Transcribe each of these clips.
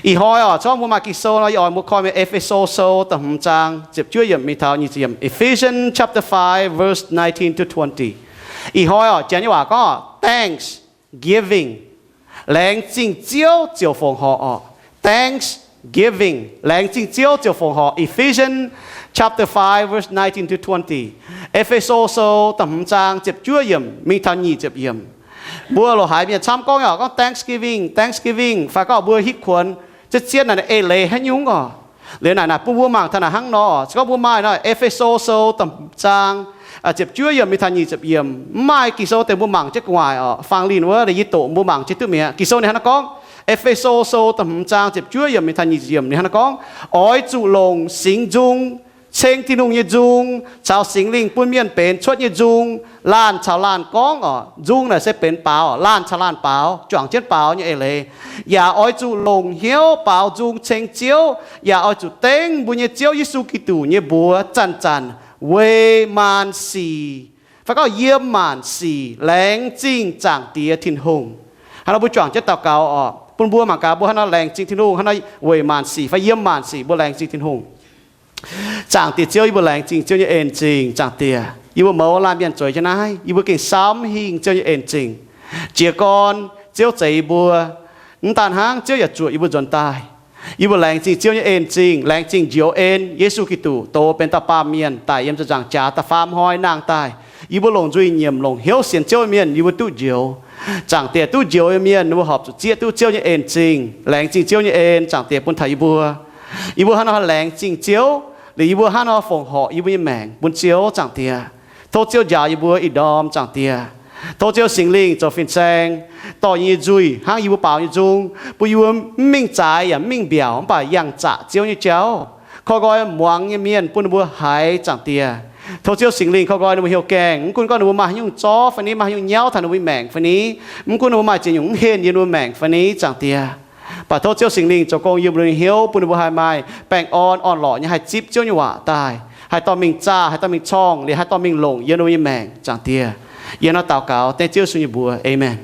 Ih hnoi oc, se gorngv mbuo maaih Ging-Sou nor, yie oix mbuo koi mingh E^fe^so Sou da'hmz zaang ziepc juov yiemc mingh taux nyic ziepc yiemc. Ephesians chapter five, verse nineteen to twenty. Ih hnoi oc, janx nyei waac gorngv thanksgiving, laengz zingh Ziouv ziouc fongc horc oc. Thanksgiving, laengz zingh Ziouv ziouc fongc horc. Ephesians chapter five, verse nineteen to twenty. E^fe^so Sou da'hmz zaang ziepc juov yiemc mingh taux nyic ziepc yiemc. Mbuo loz-haaix mienh camv gorngv yaac gorngv thanksgiving, thanksgiving, fai gorngv mbuo hitv kuonx, zietv zietv naaic eix leiz haaix nyungc oc. Liuz naaic naaic bun mbuo mangc taux naaic hnangv nor, se gorngv mbuo maaih nor, E^fe^so Sou da'hmz zaang ziepc juov yiemc mingh taux nyic ziepc yiemc, mv maaih Ging-Sou deix mbuo mangc jienv gu'nguaaic oc. Fangx linh wuov, yie doqc mbuo mangc jienv duqv mi'aqv. Ging-Sou ninh hnangv naaiv gorngv, E^fe^so Sou da'hmz zaang ziepc juov yiemc mingh taux nyic ziepc yiemc ninh hnangv naaiv gorngv, oix zuqc longc singx nzung ceng Tin-Hungh nyei nzung caux Singx Lingh bun mienh benx cuotv nyei nzung, laanh caux laanh gorngv oc. Nzung naaic se benx baaux, laanh caux laanh baaux, juangc jienv baaux nyei eix leiz. Yaac oix zuqc longc hnyouv baaux nzung ceng Ziouv, yaac oix zuqc dengv mbuo nyei Ziouv Yesu Giduc nyei mbuox zanc-zanc weic maanc sic, fai gorngv yiem maanc sic laengz zingh Zaangc Diex Tin-Hungh. Hnangv nor mbuo juangc jienv daux gaux oc, bun mbuo mangc gaax mbuo hnangv nor laengz zingh Tin-Hungh, hnangv nor weic maanc sic fai yiem maanc sic mbuo laengz zingh Tin-Hungh. Zaangc Diex Ziouv, yie mbuo laengz zingh Ziouv nyei en-zingh. Zaangc Diex, yie mbuo mouz laanh mienh zueiz jienv naaiv, yie mbuo gengh samv hingh Ziouv nyei en-zingh. Jiez gorn Ziouv zeix yie mbuo, mv daan hnangv, Ziouv yaac zuoqc yie mbuo nzuonx daaih. Yie mbuo laengz zingh Ziouv nyei en-zingh, laengz zingh njoux en, Yesu Giduc dox benx dauh baamh mienh daic yiem ziepc nzaangc jaax da'faam hnoi nangh daaih. Yie mbuo longc nzuih nyiemc, longc hnyouv sienx Ziouv nyei mienh, yie mbuo duqv njoux. Zaangc Diex, duqv njoux nyei mienh ninh mbuo horpc zuqc zieqv duqv Ziouv nyei en-zingh. Laengz zingh Ziouv nyei en, Zaangc Diex, bun taux yie mbuo. Yie mbuo hnangv nor laengz zingh Ziouv, liuz yie mbuo hnangv nor fongc horc yie mbuo nyei maengc bun Ziouv, Zaangc Diex. Tov Ziouv njaaux yie mbuo ih ndorm, Zaangc Diex. Tov Ziouv Singx Lingh zoux fin-saeng dorh yie nyei nzuih hnangv yie mbuo baaux nyei nzung, bun yie mbuo mv mingh zaaix yaac mv mingh mbiaauc, mv baac yangh zaqc Ziouv nyei jauv. Koi nqoi muangx nyei mienh bun ninh mbuo haiz, Zaangc Diex. Tov Ziouv Singx Lingh koi nqoi ninh mbuo hnyouv gaengh, mv gunv gorngv ninh mbuo maaih haaix nyungc zorv fai ni, maaih haaix nyungc nyauv taux ninh mbuo nyei maengc fai ni, mv gunv ninh mbuo maaih ziex nyungc mv henh yiem ninh mbuo maengc fai ni, Zaangc Diex. Mv baac tov Ziouv Singx Lingh zoux gong yiem ninh mbuo nyei hnyouv, bun ninh mbuo haih maaih baengh orn orn-lorqc nyei haih zipv Ziouv nyei waac daaih, haih dorh mingh zaah, haih dorh mingh corngh, liuz haih dorh mingh longc yiem ninh mbuo nyei maengc, Zaangc Diex. Yie hnangv nor daux gaux dengv Ziouv Yesu nyei mbuox. Aamen.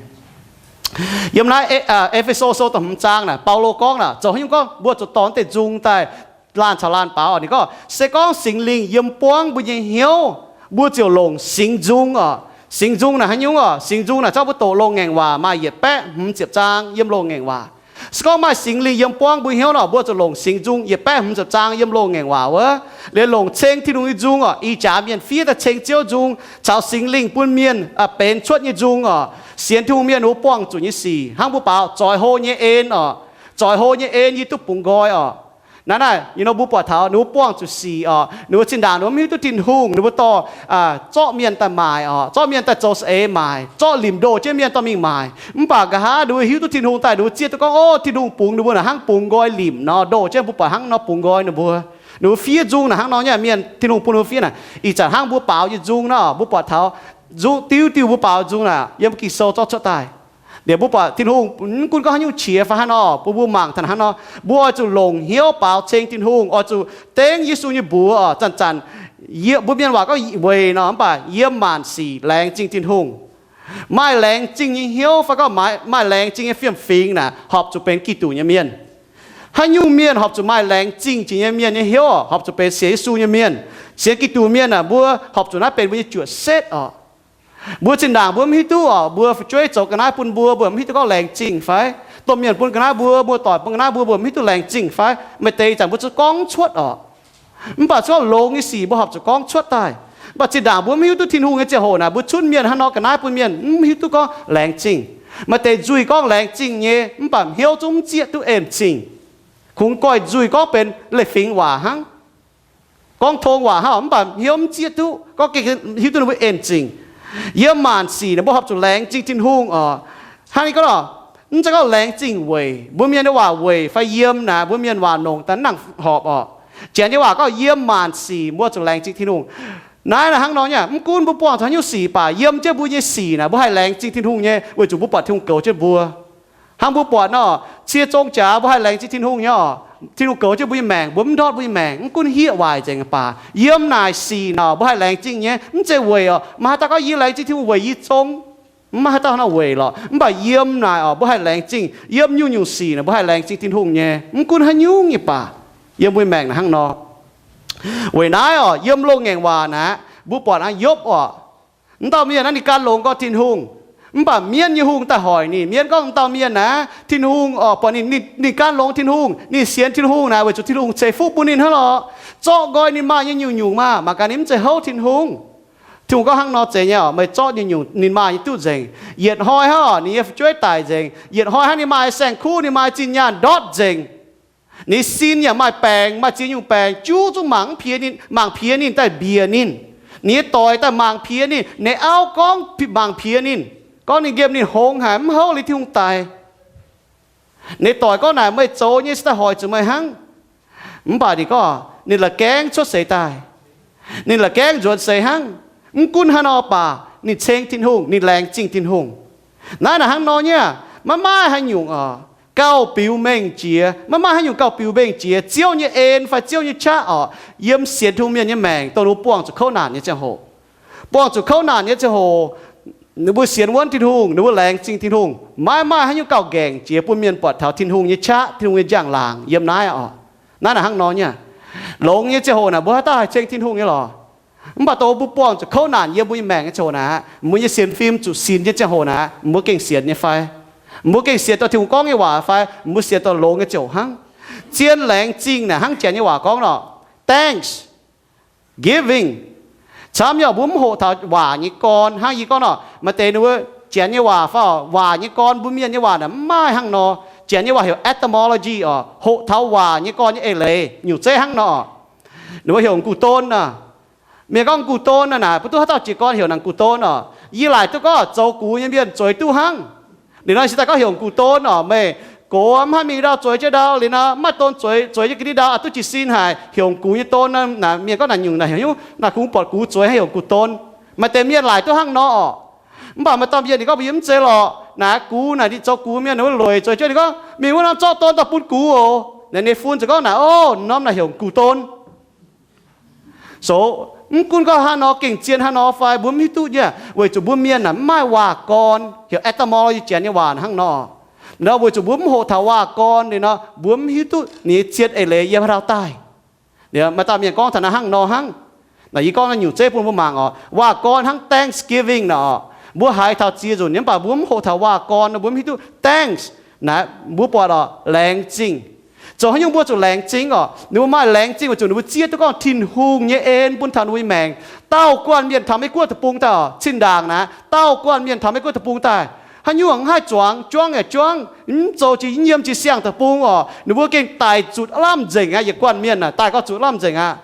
Yiem naaiv E^fe^so Sou da'hmz zaang naaic, Baulo gorngv naaic, zoux haaix nyungc gorngv mbuo zuqc dorh deix nzung daaih laanh caux laanh baaux. Ninh gorngv se gorngv Singx Lingh yiem buangv mbuo nyei hnyouv, mbuo ziouc longc singx nzung oc. Singx nzung naaic haaix nyungc oc? Singx nzung naaic zorqv mbuo doqc Loz-Ngaengc Waac maaih yietc baeqv hmz ziepc zaang yiem Loz-Ngaengc Waac. Se gorngv maaih Singx Lingh yiem buangv mbuo hnyouv nor, mbuo zuqc longc singx nzung yietc baeqv hmz ziepc zaang yiem Loz-Ngaengc Waac wuov, liuz longc ceng Tin-Hungh nyei nzung oc. Ih jaax mienh fiev daaih ceng Ziouv nzung caux Singx Lingh bun mienh benx cuotv nyei nzung oc. Sienx Tin-Hungh mienh ninh mbuo buangh zuqc nyei sic hnangv mbuo baaux zoix hlo nyei en oc. Zoix hlo nyei en yie duqv bungx nqoi oc. Naaiv naaic, you know, mbuo buatc taux ninh mbuo buangh zuqc sic oc. Ninh mbuo zinh ndaangc ninh mbuo mv hiuv duqv Tin-Hungh, ninh mbuo dorh zorqv mienh daaih maaic oc, zorqv mienh daaih zoux saeng-eix maaic, zorqv limc ndoh jienv mienh dorh mingh maaic. Mv baac nqa'haav ninh mbuo hiuv duqv Tin-Hungh daaih, ninh mbuo zieqv duqv gorngv, o, Tin-Hungh bungx ninh mbuo naaic hnangv bungx nqoi limc nor, ndoh jienv mbuo buatc hnangv nor bungx nqoi ninh mbuo. Ninh mbuo fiev nzung naaic hnangv nor nyei mienh, Tin-Hungh bun ninh mbuo fiev naaic. Ih zanc hnangv mbuo baaux nyei nzung nor, mbuo buatc taux nzung diuh diuh mbuo baaux nzung naaic yiem Ging-Sou zorqv cuotv daaih. Liuz mbuo buatc Tin-Hungh mv gunv gorngv haaix nyungc qiex fai haaix nor, bun mbuo mangc taux hnangv nor, mbuo oix zuqc longc hnyouv baaux ceng Tin-Hungh, oix zuqc dengv Yesu nyei mbuox oc. Zanc-zanc yie mbuo mienh waac gorngv weic nor, mv baac yiem maanc sic laengz zingh Tin-Hungh. Maaih laengz zingh nyei hnyouv fai gorngv maaih laengz zingh nyei fiem-fingx naaic, horpc zuqc benx Giduc nyei mienh. Haaix nyungc mienh horpc zuqc maaih laengz zingh jiex nyei mienh nyei hnyouv oc? Horpc zuqc benx sienx Yesu nyei mienh. Sienx Giduc mienh aah, mbuo horpc zuqc naaiv benx mbuo nyei juoqc setv oc. Mbuo zinh ndaangc mbuo mv hiuv duqv oc, mbuo fu'jueiv zoux ga'naaiv bun mbuo, mbuo mv hiuv duqv gorngv laengz zingh fai? Domh mienh bun ga'naaiv mbuo, mbuo doic bun ga'naaiv mbuo, mbuo mv hiuv duqv laengz zingh fai? Maaih deix ih zanc mbuo zuqc gorngv cuotv oc. Mv baac se gorngv longx nyei sic mbuo horpc zuqc gorngv cuotv daaih. Mv baac zinh ndaangc mbuo mv hiuv duqv Tin-Hungh nyei ziangh hoc naaic, mbuo cunv mienh hnangv nor ga'naaiv bun mienh, mv hiuv duqv gorngv laengz zingh. Maaih deix nzuih gorngv laengz zingh nyei, mv baac hnyouv zungv mv zieqv duqv en-zingh. Kungx goiv nzuih gorngv benx leiz-fingx waac hnangv, gorngv tong waac hnangv, mv baac hnyouv mv zieqv duqv, gorngv gengh hiuv duqv ninh mbuo en-zingh. Yiem maanc sic naaic mbuo horpc zuqc laengz zingh Tin-Hungh oc. Hnangv naaiv gorngv oc, mv zeiz gorngv laengz zingh weic, mbuo mienh nyei waac weic fai yiem naaic, mbuo mienh waac nongc daaih nangc horpc oc. Janx nyei waac gorngv yiem maanc sic mbuo zuqc laengz zingh Tin-Hungh. Naaiv naaic hnangv nor nyei, mv gunv mbuo buangh zuqc haaix nyungc sic baac yiem jienv mbuo nyei sic naaic, mbuo haih laengz zingh Tin-Hungh nyei, weic zuqc mbuo buatc Tin-Hungh goux jienv mbuo. Hnangv mbuo buatc nor, cie zong jaax mbuo haih laengz zingh Tin-Hungh nyei oc. Tin-Hungh goux jienv mbuo nyei maengc, mbuo mv ndortv mbuo nyei maengc, mv gunv hiev waaic nzengc baac, yiem naaic sic naaic mbuo haih laengz zingh nyei, mv zeiz weic oc. Maaih haaix dauh gorngv yie laengz zingh Tin-Hungh weic yie zong? Mv maaih haaix dauh hnangv nor weic lorqc. Mv baac yiem naaic oc, mbuo haih laengz zingh. Yiem nyungc-nyungc sic naaic mbuo haih laengz zingh Tin-Hungh nyei. Mv gunv haaix nyungc nyei baac, yiem mbuo maengc naaic hnangv nor. Weic naaiv oc, yiem Loz-Ngaengc Waac naaic mbuo buatc hnangv Yopv oc. M'dauh mienh naaiv ninh gan longx gorngv Tin-Hungh, mv baac mienv nyei hungh daaih hoic ninh. Mienv gorngv m'dauh mienh naaiv, Tin-Hungh oc, buatc ninh, ninh gan longx Tin-Hungh, ninh sienx Tin-Hungh naaic weic zuqc Tin-Hungh ceix fuqv bun ninh hnangv lorqc. Zorqv nqoi ninh maaih nyei nyungc-nyungc maah, mangc gaax ninh mv zeiz houv Tin-Hungh. Tin-Hungh gorngv hnangv nor zeiz nyei oc, meih zorqv nyungc-nyungc ninh maaih nyei duqv nzengc. Yietc hnoi hnangv oc, ninh nyei fu'jueiv daic nzengc. Yietc hnoi hnangv ninh maaih saeng-kuv, ninh maaih zinh nyaanh ndortv nzengc. Ninh sin yaac maaih baengc, maaih ziex nyungc baengc, juv zungv mangc piex ninh, mangc piex ninh daaih mbiec ninh. Ninh nyei doic daaih mangc piex ninh, ninh auv gorngv mangc piex ninh, gorngv ninh nqemh ninh hngongx haic, mv houv liuz Tin-Hungh daic. Ninh doic gorngv naaic, meih zoux nyei se daaih hoic zuqc meih hnangv. Mv baac ninh gorngv ninh la'gaengv cuotv seix daaih. Ninh la'gaengv nzuonx seix hnangv. Mv gunv hnangv nor baac ninh ceng Tin-Hungh, ninh laengz zingh Tin-Hungh. Naaiv naaic hnangv nor nyei, maiv maaih haaix nyungc oc, gauh biux mengh jiex. Maiv maaih haaix nyungc gauh biux mengh jiex Ziouv nyei en fai Ziouv nyei qaqv oc, yiem sienx Tin-Hungh mienh nyei maengc dongh ninh mbuo buangh zuqc kouv naanc nyei ziangh hoc. Buangh zuqc kouv naanc nyei ziangh hoc, ninh mbuo sienx wuonv Tin-Hungh, ninh mbuo laengz zingh Tin-Hungh, maiv maaih haaix nyungc gauh ngaengc jiex bun mienh buatc taux Tin-Hungh nyei qaqv, Tin-Hungh nyei njang-laangc yiem naaiv oc. Naaiv naaic hnangv nor nyei. Longx nyei ziangh hoc naaic mbuo haaix dauh haih ceng Tin-Hungh nyei lorqc? Mv baac dongh mbuo buangh zuqc kouv naanc yiem mbuo nyei maengc nyei ziangh hoc naaic, mbuo nyei sienx fim zuqc sinx nyei ziangh hoc naaic, mbuo gengh sienx nyei fai? Mbuo gengh sienx dongh Tin-Hungh gorngv nyei waac fai mbuo sienx dongh longx nyei ziouc hnangv? Zien laengz zingh naaic hnangv Janx nyei waac gorngv nor, thanksgiving. Camv nyei, mbuo mv hoqc taux waac nyei gorn. Hnangv yie gorngv nor, maaih deix ninh mbuo Janx nyei waac fai waac nyei gorn, mbuo Mienh nyei waac naaic mv maaih hnangv nor. Janx nyei waac heuc etymology oc, hoqc taux waac nyei gorn nyei eix leiz nyungc zeiv hnangv nor. Ninh mbuo heuc กู่โตน naaic. Mienh gorngv กู่โตน naaic, mbuo duqv haaix dauh jiez gorn heuc naaic กู่โตน oc. Yie laaic duqv gorngv zoux gux nyei mienh zueiz duqv hnangv. Liuz nor se daaih gorngv heuc กู่โตน oc, meih gox mv haih mingh ndau zueiz jienv ndau. Liuz nor mv maaih don zueiz, zueiz jienv ga'ndiev ndau, duqv jiez sin haic, heuc gux nyei don. Mienh gorngv naaic nyungc naaic heuc nyungc naaic kungx buatc gux zueiz heuc กู่โตน. Maaih deix mienh laaic duqv hnangv nor oc. Mv baac maaih dauh mienh ninh gorngv mbuo yiem mv zeiz lorqc. Naaic gux naaic ninh zoux gux mienh ninh wuov lueic zueiz jienv ninh gorngv mingh wuov norm zorqv don daaih bun gux oc. Naaic ninh fun ziouc gorngv naaic, o, norm naaic heuc กู่โตน. So, mv gunv gorngv hnangv nor gengh zien hnangv nor fai mbuo mv hiuv duqv nyei, weic zuqc mbuo Mienh naaic mv maaih waac gorn heuc etymology, Janx nyei waac hnangv nor. Nor weic zuqc mbuo mv hoqc taux waac gorn liuz nor, mbuo mv hiuv duqv ninh nyei zien eix leiz yiem haaix dauh daaih. Maaih dauh mienh gorngv taux naaiv hnangv nor hnangv. Naaic yie gorngv naaiv nyungc zeiv bun mbuo mangc oc. Waac gorn hnangv thanksgiving naaic oc, mbuo haiz taux ziex nzunc nyei, mv baac mbuo mv hoqc taux waac gorn nor mbuo mv hiuv duqv thanks naaic, mbuo buatc oc, laengz zingh. Zoux haaix nyungc mbuo zuqc laengz zingh oc? Ninh mbuo maaih laengz zingh weic zuqc ninh mbuo zieqv duqv gorngv Tin-Hungh nyei en bun taux ninh mbuo nyei maengc. Dauh guanh mienh taux Meiv-Guoqv deic-bung daaih oc, zinh ndaangc naaic dauh guanh mienh taux Meiv-Guoqv deic-bung daaih, haaix nyungc mv haih zuangx, juangv yaac juangv, mv zoux jiex, mv nyiemc jiex siang-deic-bung oc, ninh mbuo gengh daic zuqc lamh nzengc aqv. Yietc guanh mienh naaic daaih gorngv zuqc lamh nzengc aqv.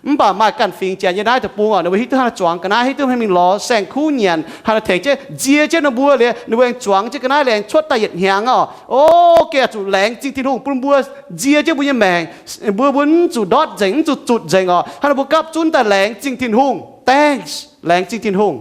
Mv baac maaih ganh fingx Janx nyei naaiv deic-bung oc, ninh mbuo hiuv duqv hnangv naaiv zuangx ga'naaiv, hiuv duqv hnangv mingh lorz saeng-kuv nyanc, hnangv naaiv tengx jienv nzie jienv ninh mbuo liuz, ninh mbuo aengx zuangx jienv ga'naaiv liuz aengx cuotv daaih yietc hnyangx oc. O, gengh zuqc laengz zingh Tin-Hungh bun mbuo nzie jienv mbuo nyei maengc, mbuo, mbuo mv zuqc ndortv nzengc, mv zuqc zutc nzengc oc. Hnangv naaiv mbuo gapv zunv daaih laengz zingh Tin-Hungh, thanks, laengz zingh Tin-Hungh.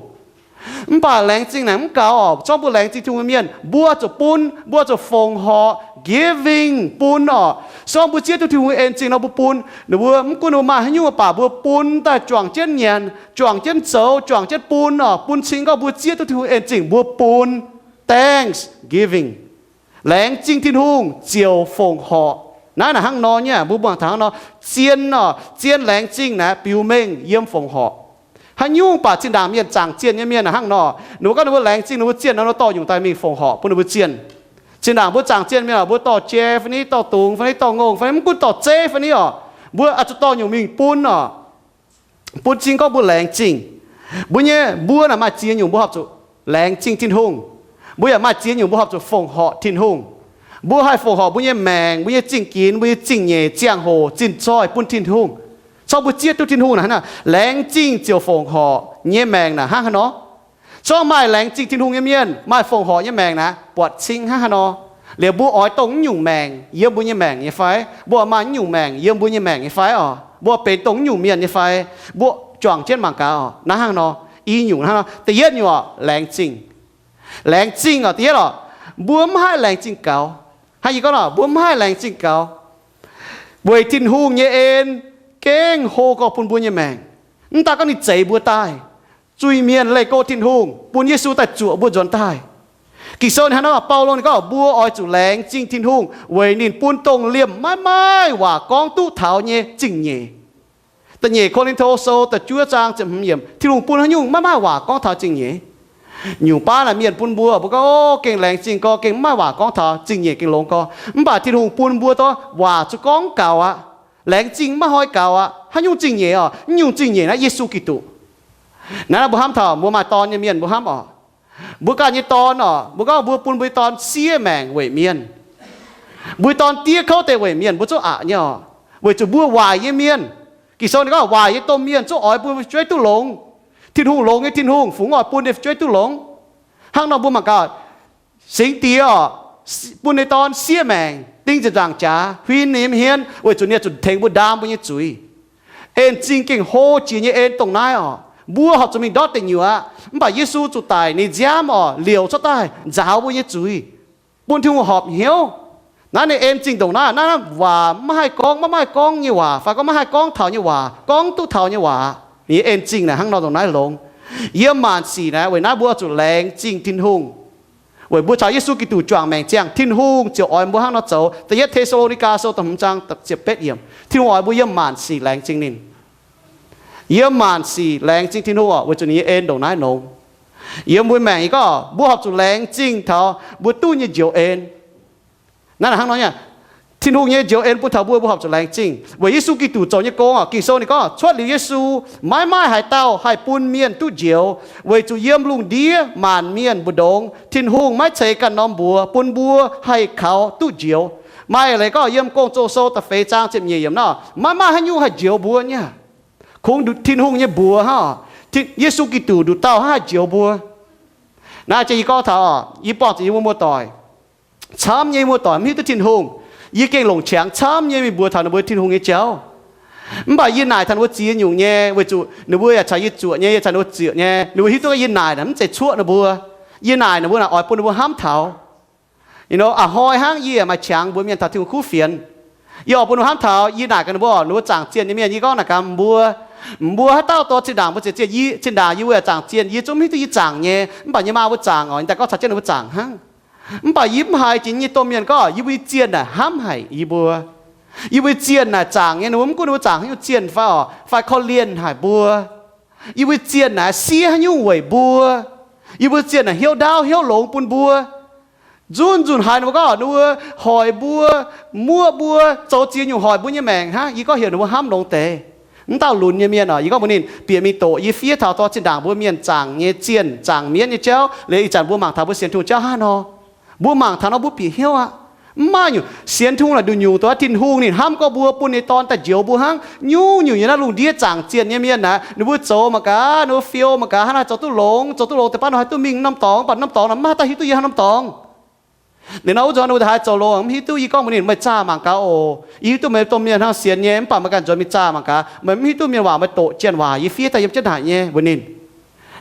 Mv baac laengz zingh naaic mv gaux oc. Zorngv mbuo laengz zingh Tin-Hungh nyei mienh, mbuo zuqc bun, mbuo zuqc fongc horc, giving, bun oc. Zorngv mbuo zieqv duqv Tin-Hungh en zingh nor mbuo bun. Ninh mbuo mv gunv ninh mbuo maaih haaix nyungc baac mbuo bun daaih, juangc jienv nyanc, juangc jienv zoux, juangc jienv bun oc. Bun cing gorngv mbuo zieqv duqv Tin-Hungh en zingh mbuo bun, thanksgiving. Laengz zingh Tin-Hungh ziouc fongc horc. Naaiv naaic hnangv nor nyei, mbuo mangc taux hnangv nor, zien oc, zien laengz zingh naaic biux mengh yiem fongc horc. Haaix nyungc baac zinh ndaangc mienh zaangc zienh nyei mienh hnangv nor, ninh mbuo gorngv ninh mbuo laengz zingh ninh mbuo zienh nor, ninh mbuo dorh nyungc daaih mingh fongc horc bun ninh mbuo zienh. Zinh ndaangc mbuo zaangc zienh mienh oc, mbuo dorh jai fai ni, dorh dungz fai ni, dorh ngongh fai ni, mv gunv dorh zeiv fai ni oc, mbuo oix zuqc dorh nyungc mingh bun oc. Bun cing gorngv mbuo laengz zingh. Mbuo nyei, mbuo naaic maaih ziex nyungc mbuo horpc zuqc laengz zingh Tin-Hungh. Mbuo yaac maaih ziex nyungc mbuo horpc zuqc fongc horc Tin-Hungh. Mbuo haih fongc horc mbuo nyei maengc, mbuo nyei zingh ginx, mbuo nyei zingh nyeic, ziangh hoc, zinh zoih bun Tin-Hungh. Corc mbuo zieqv duqv Tin-Hungh naaic hnangv naaic, laengz zingh ziouc fongc horc nyei maengc naaic hnangv haaix nor? Corc maaih laengz zingh Tin-Hungh nyei mienh, maaih fongc horc nyei maengc naaic, buatc cing hnangv haaix nor? Liuz mbuo oix dongh mv nyungc maengc yiem mbuo nyei maengc nyei fai? Mbuo maaih mv nyungc maengc yiem mbuo nyei maengc nyei fai oc? Mbuo benx dongh mv nyungc mienh nyei fai? Mbuo juangc jienv mangc gaax oc. Naaiv hnangv nor, i nyungc hnangv nor. Da'yietv nyungc oc, laengz zingh. Laengz zingh oc, da'yietv oc, mbuo mv haih laengz zingh gaux. Hnangv yie gorngv nor, mbuo mv haih laengz zingh gaux weic Tin-Hungh nyei en gengh hlo gorx bun mbuo nyei maengc. Mv daaih gorngv ninh zeix mbuo daaih, zuiz-mienh leih go Tin-Hungh, bun Yesu daaih zuoqc mbuo nzuonx daaih. Ging-Sou ninh hnangv naaiv, Baulo ninh gorngv mbuo oix zuqc laengz zingh Tin-Hungh weic ninh bun dongh liemh maiv maaih waac gorngv duqv taux nyei zingh nyeic. Da'nyeic Ko^lin^to Sou da'juov zaang ziepc hmz yiemc, Tin-Hungh bun haaix nyungc maiv maaih waac gorngv taux zingh nyeic. Nyungc baav naaic mienh bun mbuo, mbuo gorngv, O, gengh laengz zingh gorx, gengh maiv maaih waac gorngv taux zingh nyeic, gengh longx gorx. Mv baac Tin-Hungh bun mbuo dongh waac zuqc gorngv gaux aqv. Laengz zingh maiv hnoi gaux aqv. Haaix nyungc zingh nyeic oc? Nyungc zingh nyeic naaiv Yesu Giduc. Naaiv mbuo hnamv taux mbuo maaih dorn nyei mienh mbuo hnamv oc. Mbuo ganh nyei dorn oc, mbuo gorngv mbuo bun mbuo nyei dorn siev maengc weic mienh. Mbuo nyei dorn diev kouv deix weic mienh, mbuo zungv aqc nyei oc. Weic zuqc mbuo waaic nyei mienh. Ging-Sou ninh gorngv waaic nyei domh mienh zungv oix bun fu'jueiv duqv longx. Tin-Hungh longx nyei Tin-Hungh, fungx oix bun ninh fu'jueiv duqv longx? Hnangv nor mbuo mangc gaax, Singx Diex oc, bun ninh dorn siev maengc, ding ziepc nzaangc jaax, huin ninh nyei hmien, weic zuqc ninh zuqc tengx mbuo ndaam mbuo nyei zuiz. En-zingh gengh hlo jiex nyei en dongh naaiv oc. Mbuo horpc zuqc mingh ndortv deic nyuoqc aqv. Mv baac Yesu zuqc daic ninh nziaamv oc, liouc cuotv daaih nzaaux mbuo nyei zuiz, bun Tin-Hungh horpc hnyouv. Naaiv ninh en-zingh ndongc naaiv, naaiv waac maiv haih gorngv, maiv maaih gorngv nyei waac, fai gorngv maiv haih gorngv taux nyei waac, gorngv duqv taux nyei waac. Ninh nyei en-zingh naaic hnangv nor ndongc naaiv longx. Yiem maanc sic naaic, weic naaiv mbuo zuqc laengz zingh Tin-Hungh weic mbuo caux Yesu Giduc juangc maengc ziangh, Tin-Hungh ziouc oix mbuo hnangv nor zoux. Da'yietv Te^saa^lo^ni^gaa Sou da'hmz zaang ziepc betv yiemc, Tin-Hungh oix mbuo yiem maanc sic laengz zingh ninh. Yiem maanc sic laengz zingh Tin-Hungh oc, weic zuqc ninh nyei en ndongc naaiv longx. Yiem mbuo maengc nyei gorngv mbuo horpc zuqc laengz zingh taux mbuo duqv nyei njoux en. Naaiv hnangv nor nyei, Tin-Hungh nyei njoux en bun taux mbuo, mbuo horpc zuqc laengz zingh. Weic Yesu Giduc zoux nyei gong oc, Ging-Sou ninh gorngv cuotv liuz Yesu, maiv maaih haaix dauh haih bun mienh duqv njoux, weic zuqc yiem lungh ndiev maanc mienh mbu'ndongx Tin-Hungh maiv ceix ganh norm mbuox bun mbuo haih kaux duqv njoux. Maaih leiz gorngv yiem Gong-Zoh Sou da'feix zaang ziepc nyeic yiemc nor, maiv maaih haaix nyungc haih njoux mbuo nyei. Kungx Tin-Hungh nyei mbuox hnangv, Yesu Giduc nduqc dauh hnangv haih njoux mbuo. Naaiv jiex yie gorngv taux, yie buangh zuqc yie mbuo muoz-doic, camv nyei muoz-doic mv hiuv duqv Tin-Hungh. Yie gengh longc qangx camv nyei mingh mbuox taux ninh mbuo Tin-Hungh nyei jauv. Mv baac yie naaic taux ninh mbuo ziex nyungc nyei, weic zuqc ninh mbuo yaac caux yie zuoqc nyei, yie caux ninh mbuo zuoqc nyei, ninh mbuo hiuv duqv yie naaic naaic mv zeiz cuoqv ninh mbuo. Yie naaic ninh mbuo naaic oix bun ninh mbuo hnamv taux. A'hnoi hnangv yie maaih qangx mbuox mienh taux Tin-Hungh kuv fienx. Yie oix bun ninh mbuo hnamv taux, yie naaic gaax ninh mbuo, ninh mbuo zaangc zienh nyei mienh, yie gorngv naaic gaax mbuo, mbuo haaix dauh dorh zinh ndaangc mbuo ziec zienh, zinh ndaangc yie mbuo yaac zaangc zienh, yie zungv mv hiuv duqv yie zaangc nyei, mv baac yie maa mbuo zaangc oc, yie daaih gorngv caux jienv ninh mbuo zaangc hnangv. Mv baac yie mv haiz jiex nyei domh mienh gorngv yie mbuo nyei zienh naaic hnamv haic yie mbuo. Yie mbuo nyei zienh naaic zaangc nyei, ninh mbuo mv gunv ninh mbuo zaangc haaix nyungc zienh fai oc, fai korv-lienh haic mbuo. Yie mbuo nyei zienh naaic siev haaix nyungc weic mbuo. Yie mbuo nyei zienh naaic hnyouv ndaauv hnyouv longx bun mbuo. Nzunc nzunc haiz ninh mbuo gorngv ninh mbuo hoic mbuo, muoqv mbuo, zoux ziex nyungc hoic mbuo nyei maengc hnangv. Yie gorngv heuc ninh mbuo hnamv longx deix. Mv dauh lunx nyei mienh oc, yie gorngv mbuox ninh, bieqc mingh doqc yie fiev taux dorh zinh ndaangc mbuo mienh zaangc nyei zienh, zaangc mienv nyei jauv, liuz ih zanc mbuo mangc taux mbuo sienx Tin-Hungh jauv hnangv nor. Mbuo mangc taux nor mbuo bieqc hnyouv aqv. Mv maaih nyungc, sienx Tin-Hungh naaic nduqc nyungc duqv Tin-Hungh ninh hnamv gorngv mbuo bun ninh dorn daaih njoux mbuo hnangv. Nyungc-nyungc yiem naaiv lungh ndiev zaangc zienh nyei mienh naaic, ninh mbuo zoux mangc gaax, ninh mbuo fiou mangc gaaix, hnangv naaic zoux duqv longx, zoux duqv longx deix baav nor haih duqv mingh norm dorngx, mv baac norm dorngx naaic mv maaih dauh hiuv duqv yie hnangv norm dorngx. Liuz nor wuov zanc ninh mbuo haiz zoux longx mv hiuv duqv, yie gorngv mbuox ninh, meih zaah mangc gaax oc. Yie hiuv duqv meih domh mienh hnangv sienx nyei, mv baac meih ganh nzuonx mingh zaah mangc gaax. Meih mv hiuv duqv mienh waac meih doqc jienh waac yie fiev daaih yiem jienv naaic nyei, mbuox ninh.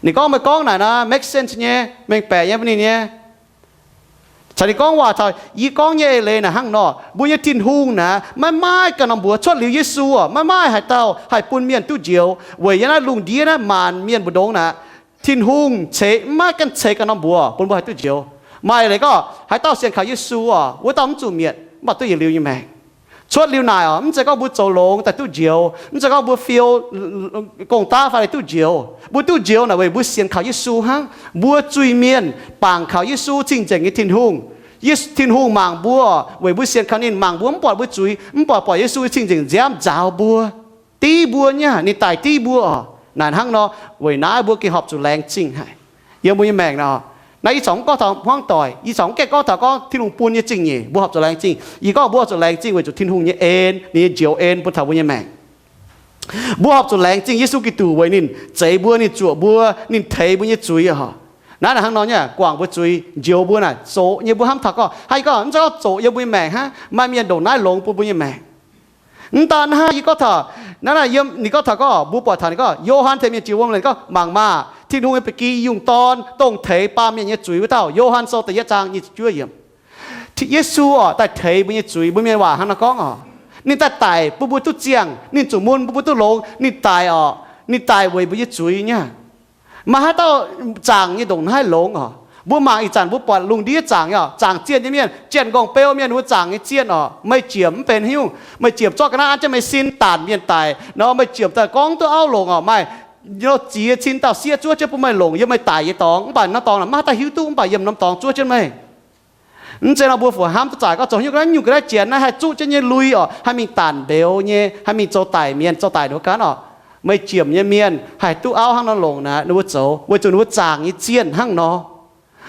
Ninh gorngv meih gorngv naaic nor make sense nyei, mengh baeqc nyei, mbuox ninh nyei. Caux ninh gorngv waac taux yie gorngv nyei eix leiz naaic hnangv nor, mbuo nyei Tin-Hungh naaic maiv maaih ganh norm mbuox. Cuotv liuz Yesu oc, maiv maaih haaix dauh haih bun mienh duqv njoux. Weic yiem naaiv lungh ndiev naaiv maanc mienh mbu'ndongx naaic, Tin-Hungh ceix, maiv maaih ganh ceix ganh norm mbuox bun mbuo haih duqv njoux. Maaih eix leiz gorngv haaix dauh sienx kaux Yesu oc, wuov dauh mv zuqc mietc, mv baac duqv yietc liuz nyei maengc. Cuotv liuz naaic oc, mv zeiz gorngv mbuo zoux longx daaih duqv njoux, mv zeiz gorngv mbuo fiou gong-daqv fai daaih duqv njoux. Mbuo duqv njoux naaic weic mbuo sienx kaux Yesu hnangv. Mbuo zuiz-mienh bangc kaux Yesu cing-nzengc nyei Tin-Hungh. Yesu, Tin-Hungh mangc mbuo weic mbuo sienx kaux ninh, mangc mbuo mv buatc mbuo zuiz, mv buatc, buatc Yesu cing-nzengc nziaamv nzaaux mbuo, div mbuo nyei, ninh daic div mbuo oc. Naaic hnangv nor, weic naaiv mbuo gengh horpc zuqc laengz zingh haic. Yiem mbuo nyei maengc nor, naaiv yie corc mv gorngv taux hmuangv doic, yie corc mv gaengh gorngv taux gorngv Tin-Hungh bun nyei zingh nyeic mbuo horpc zuqc laengz zingh. Yie gorngv mbuo horpc zuqc laengz zingh weic zuqc Tin-Hungh nyei en, ninh nyei njoux en bun taux mbuo nyei maengc. Mbuo horpc zuqc laengz zingh Yesu Giduc weic ninh zeix mbuo, ninh zuoqc mbuo, ninh teix mbuo nyei zuiz oc. Naaiv naaic hnangv nor nyei, guangc mbuo zuiz, njoux mbuo naaic zoqc nyei. Mbuo hnamv taux gorngv, haaix gorngv mv zeiz gorngv zoqc yiem mbuo nyei maengc hnangv, maaih mienh ndongc naaiv longx bun mbuo nyei maengc. Mv daan hnangv, yie gorngv taux naaiv, naaiv yiem ninh gorngv taux gorngv mbuo buatc taux ninh gorngv, Yo^han tengx mienh jiex wuom ninh gorngv, mangc maah! Tin-Hungh nyei ba'gi yungh Dorn dongh teix baamh mienh nyei zuiz wuov dauh. Yo^han Sou da'yietv zaang nyic ziepc juov yiemc. Yesu oc, daaih teix mbuo nyei zuiz. Mbuo mienh waac hnangv nor gorngv oc, ninh daaih daic bun mbuo duqv ziangh, ninh zuqc mun bun mbuo duqv longx. Ninh daic oc, ninh daic weic mbuo nyei zuiz nyei. Maaih haaix dauh zaangc nyei ndongc naaiv longx oc? Mbuo mangc ih zanc mbuo buatc lungh ndiev zaangc nyei oc, zaangc zienh nyei mienh, janx-nqorngv beu mienh, wuov zaangc nyei zienh oc. Meih ziemc mv benx hiuv, meih ziemc zorqv ga'naaiv an jienv meih sin daanc mienh daic nor, meih ziemc daaih gorngv duqv auv longc oc, maaih ziex cin dauh sieqv zuov jienv bun meih longc yiem meih daic nyei dorngx, mv baac norm dorngx naaic maiv haih daaih hiuv duqv, mv baac yiem norm dorngx zuov jienv meih. Mv zeiz nor mbuo fu hnamv duqv zaaic gorngv zoux haaix nyungc ga'naaiv, janx naaiv haih zuqv jienv nyei lui oc, haih mingh daanc mbeux nyei, haih mingh zoux daic mienh, zoux daic nduov ganh oc. Meih ziemc nyei mienh haih duqv auv hnangv nor longc naaic, ninh mbuo zoux weic zuqc ninh mbuo zaangc nyei zienh hnangv nor.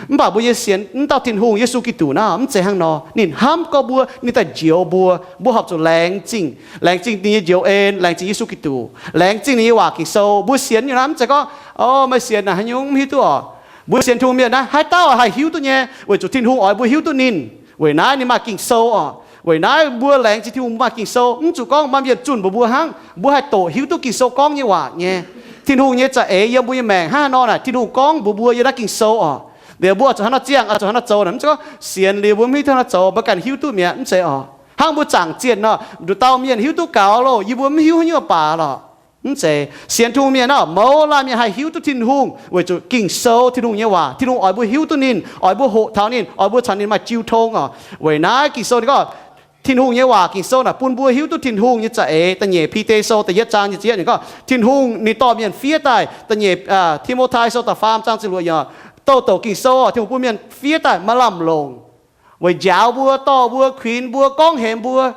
Mv baac mbuo nyei sienx wuov dauh Tin-Hungh, Yesu Giduc naaiv mv zeiz hnangv nor. Ninh hnamv gorngv mbuo, ninh daaih njoux mbuo, mbuo horpc zuqc laengz zingh. Laengz zingh ninh nyei njoux en, laengz zingh Yesu Giduc, laengz zingh ninh nyei waac Ging-Sou. Mbuo sienx nyungc naaiv mv zeiz gorngv, o, meih sienx naaic haaix nyungc mv hiuv duqv oc. Mbuo sienx Tin-Hungh mienh naaiv, haaix dauh haih hiuv duqv nyei, weic zuqc Tin-Hungh oix mbuo hiuv duqv ninh. Weic naaiv ninh maaih Ging-Sou oc. Weic naaiv mbuo laengz zingh Tin-Hungh mbuo maaih Ging-Sou, mv zuqc gorngv maaih mienh zunh mbuox mbuo hnangv, mbuo haih doqc hiuv duqv Ging-Sou gorngv nyei waac nyei. Tin-Hungh nyei za'eix yiem mbuo nyei maengc hnangv haaix nor naaic, Tin-Hungh gorngv mbuox mbuo yiem naaiv Ging-Sou oc. Liuz mbuo zuqc hnangv nor ziangh, zuqc hnangv nor zoux naaic, mv zeiz gorngv sienx liuz mbuo mv hiuv duqv hnangv nor zoux, mbuo ganh hiuv duqv mi'aqv, mv zeiz oc. Hnangv mbuo zaangc zienh nor, nduqc dauh mienh hiuv duqv gaux loh, yie mbuo mv hiuv haaix nyungc baac lorqc. Mv zeiz. Sienx Tin-Hungh mienh nor, mouz laanh mienh haih hiuv duqv Tin-Hungh weic zuqc Ging-Sou, Tin-Hungh nyei waac. Tin-Hungh oix mbuo hiuv duqv ninh, oix mbuo hoqc taux ninh, oix mbuo caux ninh maaih jiu tong oc. Weic naaiv Ging-Sou ninh gorngv, Tin-Hungh nyei waac Ging-Sou naaic bun mbuo hiuv duqv Tin-Hungh nyei za'eix. Da'nyeic Bide Sou da'yietv zaang nyic ziepc yietv ninh gorngv, Tin-Hungh ninh dorh mienh fiev daaih. Da'nyeic Ti^mo^tai Sou da'faam zaang ziepc luoqc yiemc, douh douc Ging-Sou oc, Tin-Hungh bun mienh fiev daaih maaih lamh longc weic njaaux mbuo, dorh mbuo, kuinx mbuo, gorngv hemx mbuo.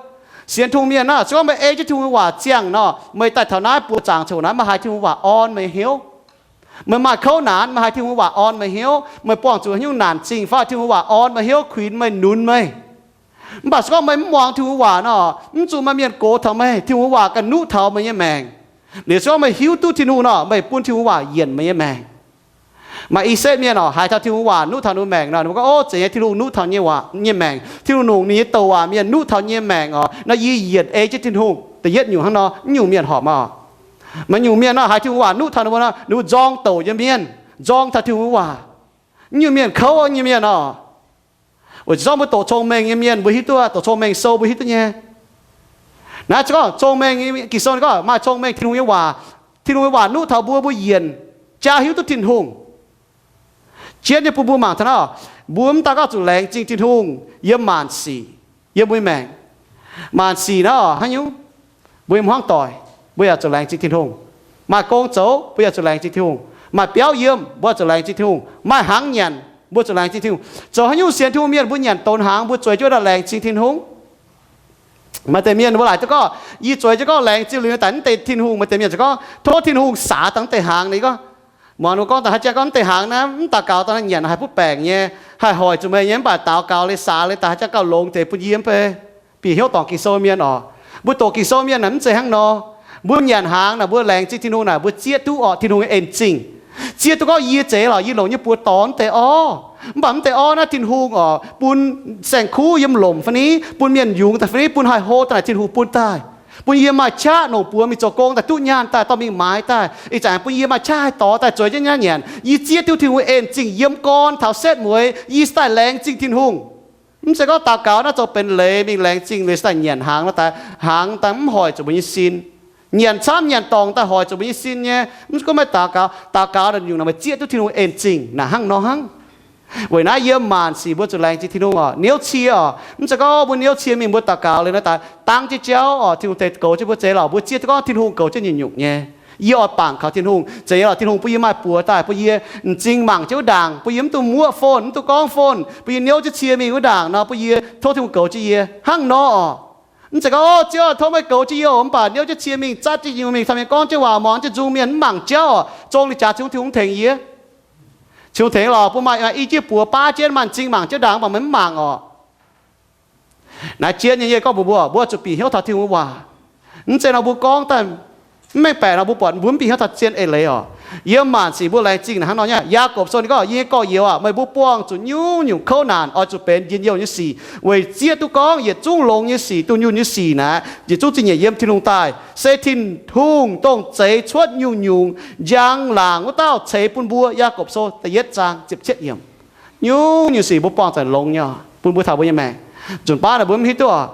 Sienx Tin-Hungh mienh naaic, se gorngv meih ei jienv Tin-Hungh waac ziangh nor, meih daaih taux naaiv buoz zaangc coc naaiv, meih haiz Tin-Hungh waac orn meih hnyouv. Meih maaih kouv naanc, meih haiz Tin-Hungh waac orn meih hnyouv. Meih buangh zuqc haaix nyungc naanc zingh fai, Tin-Hungh waac orn meih hnyouv, kuinx meih, nunc meih. Mv baac se gorngv meih mv muangx Tin-Hungh waac nor, mv zuqc maaih mienh gox taux meih. Tin-Hungh waac ganh nuqv taux meih nyei maengc. Liuz se gorngv meih hiuv duqv Tin-Hungh nor, meih bun Tin-Hungh waac yienc meih nyei maengc. Maaih i setv mienh oc, haiz taux Tin-Hungh waac nuqv taux ninh maengc nor, ninh mbuo gorngv, o, zeiz nyei, Tin-Hungh nuqv taux nyei waac, nyei maengc. Tin-Hungh longc ninh nyei douc waac mienh nuqv taux nyei maengc oc. Naaiv yie yienc ei jienv Tin-Hungh. Da'yietv nyungc hnangv nor, mv nyungc mienh horpc oc. Maaih nyungc mienh nor, haiz Tin-Hungh waac nuqv taux ninh mbuo nor, ninh mbuo nzorng douc nyei mienh, nzorng taux Tin-Hungh waac. Mv nyungc mienh kouv nyei mienh oc. Weic zuqc zorqv mbuo doqc cong-mengh nyei mienh, mbuo hiuv duqv, doqc cong-mengh sou mbuo hiuv duqv nyei. Naaiv gorngv cong-mengh, Ging-Sou gorngv maaih cong-mengh Tin-Hungh nyei waac. Tin-Hungh nyei waac nuqv taux mbuo, mbuo yienc, jaa hiuv duqv Tin-Hungh. Jienv nyei bun mbuo mangc taux naaiv, mbuo mv daan gorngv zuqc laengz zingh Tin-Hungh yiem maanc sic, yiem mbuo nyei maengc. Maanc sic naaiv oc, haaix nyungc? Mbuo yiem hmuangv doic, mbuo yaac zuqc laengz zingh Tin-Hungh. Maaih gong zoux, mbuo yaac zuqc laengz zingh Tin-Hungh. Maaih biauv yiem, mbuo zuqc laengz zingh Tin-Hungh. Maaih hnaangx nyanc, mbuo zuqc laengz zingh Tin-Hungh. Zoux haaix nyungc sienx Tin-Hungh mienh mbuo nyanc donx hnaangx, mbuo zueiz jienv daaih laengz zingh Tin-Hungh? Maaih deix mienh mbuo laaic duqv gorngv, yie zueiz jienv gorngv laengz zingh liuz daaih naaiv deix Tin-Hungh. Maaih deix mienh zuqc gorngv tov Tin-Hungh saax dangh naaiv deix hnaangx. Ninh gorngv, muangx ninh gorngv daaih haaix jangx gorngv naaiv deix hnaangx naaiv mv daux gaux daaih naaiv nyanc haih butv baengc nyei, haih hoic zuqc meih nyei, mv baac daux gaux leiz saax leiz daaih haaix jangx gauh longx deix bun yie mv bei. Bieqc hnyouv dorngc Ging-Sou mienh oc. Mbuo doqc Ging-Sou mienh naaic mv zeiz hnangv nor. Mbuo nyanc hnaangx naaic, mbuo laengz zingh Tin-Hungh naaic, mbuo zieqv duqv orqc Tin-Hungh nyei en zingh. Zieqv duqv gorngv yie zeiz lorqc, yie longc nyei buoz dorh naaiv deix orv. Mv baac mv deix orv naaiv Tin-Hungh orqc bun saeng-kuv yiem lomc fai ni, bun mienh yungz daaih fai ni, bun haih hlo daaih naaic Tin-Hungh bun daaih. Bun yie maaih qaqv nongc buoz mingh zoux gong daaih duqv nyaanh daaih dorh mingh maaiz daaih. Ih zanc bun yie maaih qaqv haih dorh daaih zueiz jienv naaiv nyanc. Yie zieqv duqv Tin-Hungh en zingh yiem gorn taux setv mueiz, yie se daaih laengz zingh Tin-Hungh. Mv zeiz gorngv daux gaux naaiv zoux benx leiz mingh laengz zingh liuz se daaih nyanc hnaangx nor daaih, hnaangx daaih mv hoic zuqc mbuo nyei sin. Nyanc camv nyanc dorngc daaih hoic zuqc mbuo nyei sin nyei. Mv gunv meih daux gaux, daux gaux naaic nyungc naaic meih zieqv duqv Tin-Hungh en zingh naaic hnangv nor hnangv. Weic naaiv yiem maanc sic mbuo zuqc laengz zingh Tin-Hungh oc, niouv cie oc. Mv zeiz gorngv mbuo niouv cie mingh mbuo daux gaux liuz naaiv daaih dangv jienv jauv oc, Tin-Hungh tengx goux jienv mbuo zeiz lorqc, mbuo zieqv duqv gorngv Tin-Hungh goux jienv nyungc-nyungc nyei. Yie oix bangc kaux Tin-Hungh, zeiz lorqc, Tin-Hungh bun yie maaih buoz daaih, bun yie m'zing mangc jienv wuov ndaangc, bun yie mv duqv muoqv phone, mv duqv gorngv phone, bun yie niouv jienv cie mingh wuov ndaangc nor, bun yie tov Tin-Hungh goux jienv yie hnangv nor oc. Mv zeiz gorngv, o, Ziouv, tov meih goux jienv yie oc, mv baac niouv jienv cie mingh, zatv jienv nyungc mingh, caux mienh gorngv jienv waac, muangx jienv nzung mienh, mv mangc jauv oc. Zong ninh jaax Tin-Hungh, Tin-Hungh mv tengx yie. Ziouv tengx lorqc, bun maaih i jienv buoz baav jienv maaih m'zing mangc jienv ndaangc, mv baac meih mv mangc orqc. Naaiv jienv nyei yie gorngv mbuox mbuo, mbuo zuqc bieqc hnyouv taux Tin-Hungh waac. Mv zeiz nor mbuo gorngv daaih mv mengh baeqc nor mbuo buatc mbuo mv bieqc hnyouv taux zien eix leiz oc. Yiem maanc sic mbuo laengz zingh naaic hnangv nor nyei. Yaagorpc Sou ninh gorngv, yie nyei gorx-youz aah, meih mbuo buangh zuqc nyungc-nyungc kouv naanc oix zuqc benx njien-youh nyei sic, weic zieqv duqv gorngv yietc zungv longx nyei sic, dunh yunh nyei sic naaic, yietc zungv zingh nyeic yiem Tin-Hungh daaih. Se Tin-Hungh dongh zeix cuotv nyungc-nyungc njang laangc wuov dauh ceix bun mbuo. Yaagorpc Sou da'yietv zaang ziepc cietv yiemc. Nyungc-nyungc sic mbuo buangh zanc longx nyei oc, bun mbuo taux mbuo nyei maengc. Nzunc baav naaic mbuo mv hiuv duqv oc.